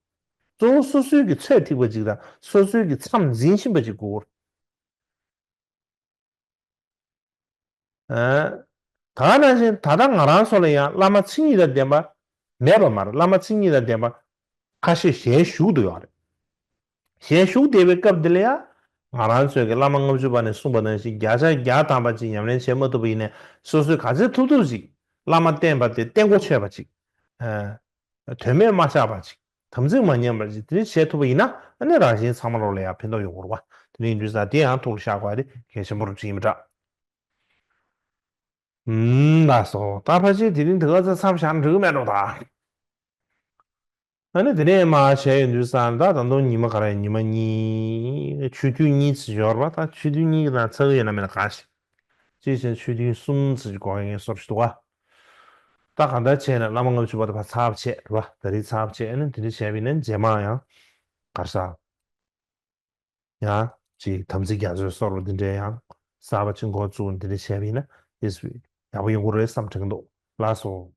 གཙོ་བོ་སོ་སོའི་གི་ཚོད་ཐིག་པ་ཅིག་དང་སོ་སོའི་གི་མཚམས་འཛིན་ཤེས་པ་ཅིག་དགོས་རེད། ད་ག་ནང་བཞིན་ད་ལྟ་ང་རང་ཚོ་ལ་ཡང་བླ་མ་མཚན་ཉིད་དང་ལྡན་པ་མེད་པ་མ་རེད། བླ་མ་མཚན་ཉིད་དང་ལྡན་པ་ཁ་ཤས་གཞན་བཞུགས་བསྡད་ཡོད་རེད། གཞན་བཞུགས་བསྡད་པའི་སྐབས་འདི་ལ་ཡང་ང་རང་ཚོས་ཀྱི་བླ་མ་ལྔ་བཅུ་པ་ནས་གསུངས་པ་ནང་བཞིན་བརྒྱ་ཆ་བརྒྱ་ཐམ་པ་ཅིག་ཉམས་ལེན་བྱེད་མ་ཐུབ་པ་ཡིན་ནའི་སོ་སོས་ག་ཚོད་ཐུབ་ཐུབ་ཅིག་བླ་མ་བསྟེན་པ་དེ་བསྟེན་གོ་ཆོད་པ་ཅིག་དོན་མེད་མ་ཆགས་པ་ཅིག་དམ་ཚིག་མ་ཉམས་པ་ཅིག་དེ་འདྲ་བྱེད་ཐུབ་པ་ཡིན་ན། ཨ་ནི་རང་གཞན་ཚང་མ་ལོ་ལ་ཡང་ཕན་ཐོགས་ཡོང་གི་རེད་པ། དེ་འདྲ་ཡིན་དུས་ཙང་དེ་ཡང་ཐུགས་ལ་བཞག་དགོས་ཡ་དེ་གལ་ཆེན་པོ་རུ་ཅིག་ཡིན་པ་འདྲ། ཨུམ། ལགས་སོ། ད་ཕལ་ཆེར་དེ་རིང་དེ་ག་ཚོད་མཚམས་བཞག་ན་འགྲིག་གི་མེད་འགྲོ་ད། ཨ་ནི་དེ་ནས་མར་བྱས་ཡོང་དུས་ཙང་ད་ད་དུང་ཉི་མ་ག་རེ། ཉི་མ་གཉིས། ཆུ་ཐུན་གཉིས་ཙམ་ཡོད་རེད་པ། ད་ཆུ་ཐུན་གཉིས་ཀྱི་ནང་ཚར་གི་ཡོད་ན་མེད་ན་གང་ཤེས། ཅིའི་ཕྱིར་ཆུ་ཐུན་གསུམ་ཙམ་ཞིག་འགོར་མཁན་བཟོ་འདྲ་ཞིག་འདུག་ག་ད་གང་ལྟར་བྱས་ན་བླ་མ་ལྔ་བཅུ་པ་དེ་ཕར་ཚར་བ་བྱས་རེད་པ། ད་རེས་ཚར་བ་བྱས། ཨ་ནི་དེ་འདྲ་བྱས་པ་ཡིན་ན་རྗེས་མ་ཡང་ག་རེ་ཟ། ཡང་ཅིག་དམ་ཚིག་རྒྱ་མཚོའི་སོར་བ་འདི་འདྲའི་ཡང་གསར་པ་ཅིག་འགོ་བཙུགས་འདི་འདྲ་བྱས་པ་ཡིན་ན་དེ་སུ་ཡག་པོ་ཡོང་གི་རེད་བསམ་དྲན་གྱི་འདུག་ལགས་སོ།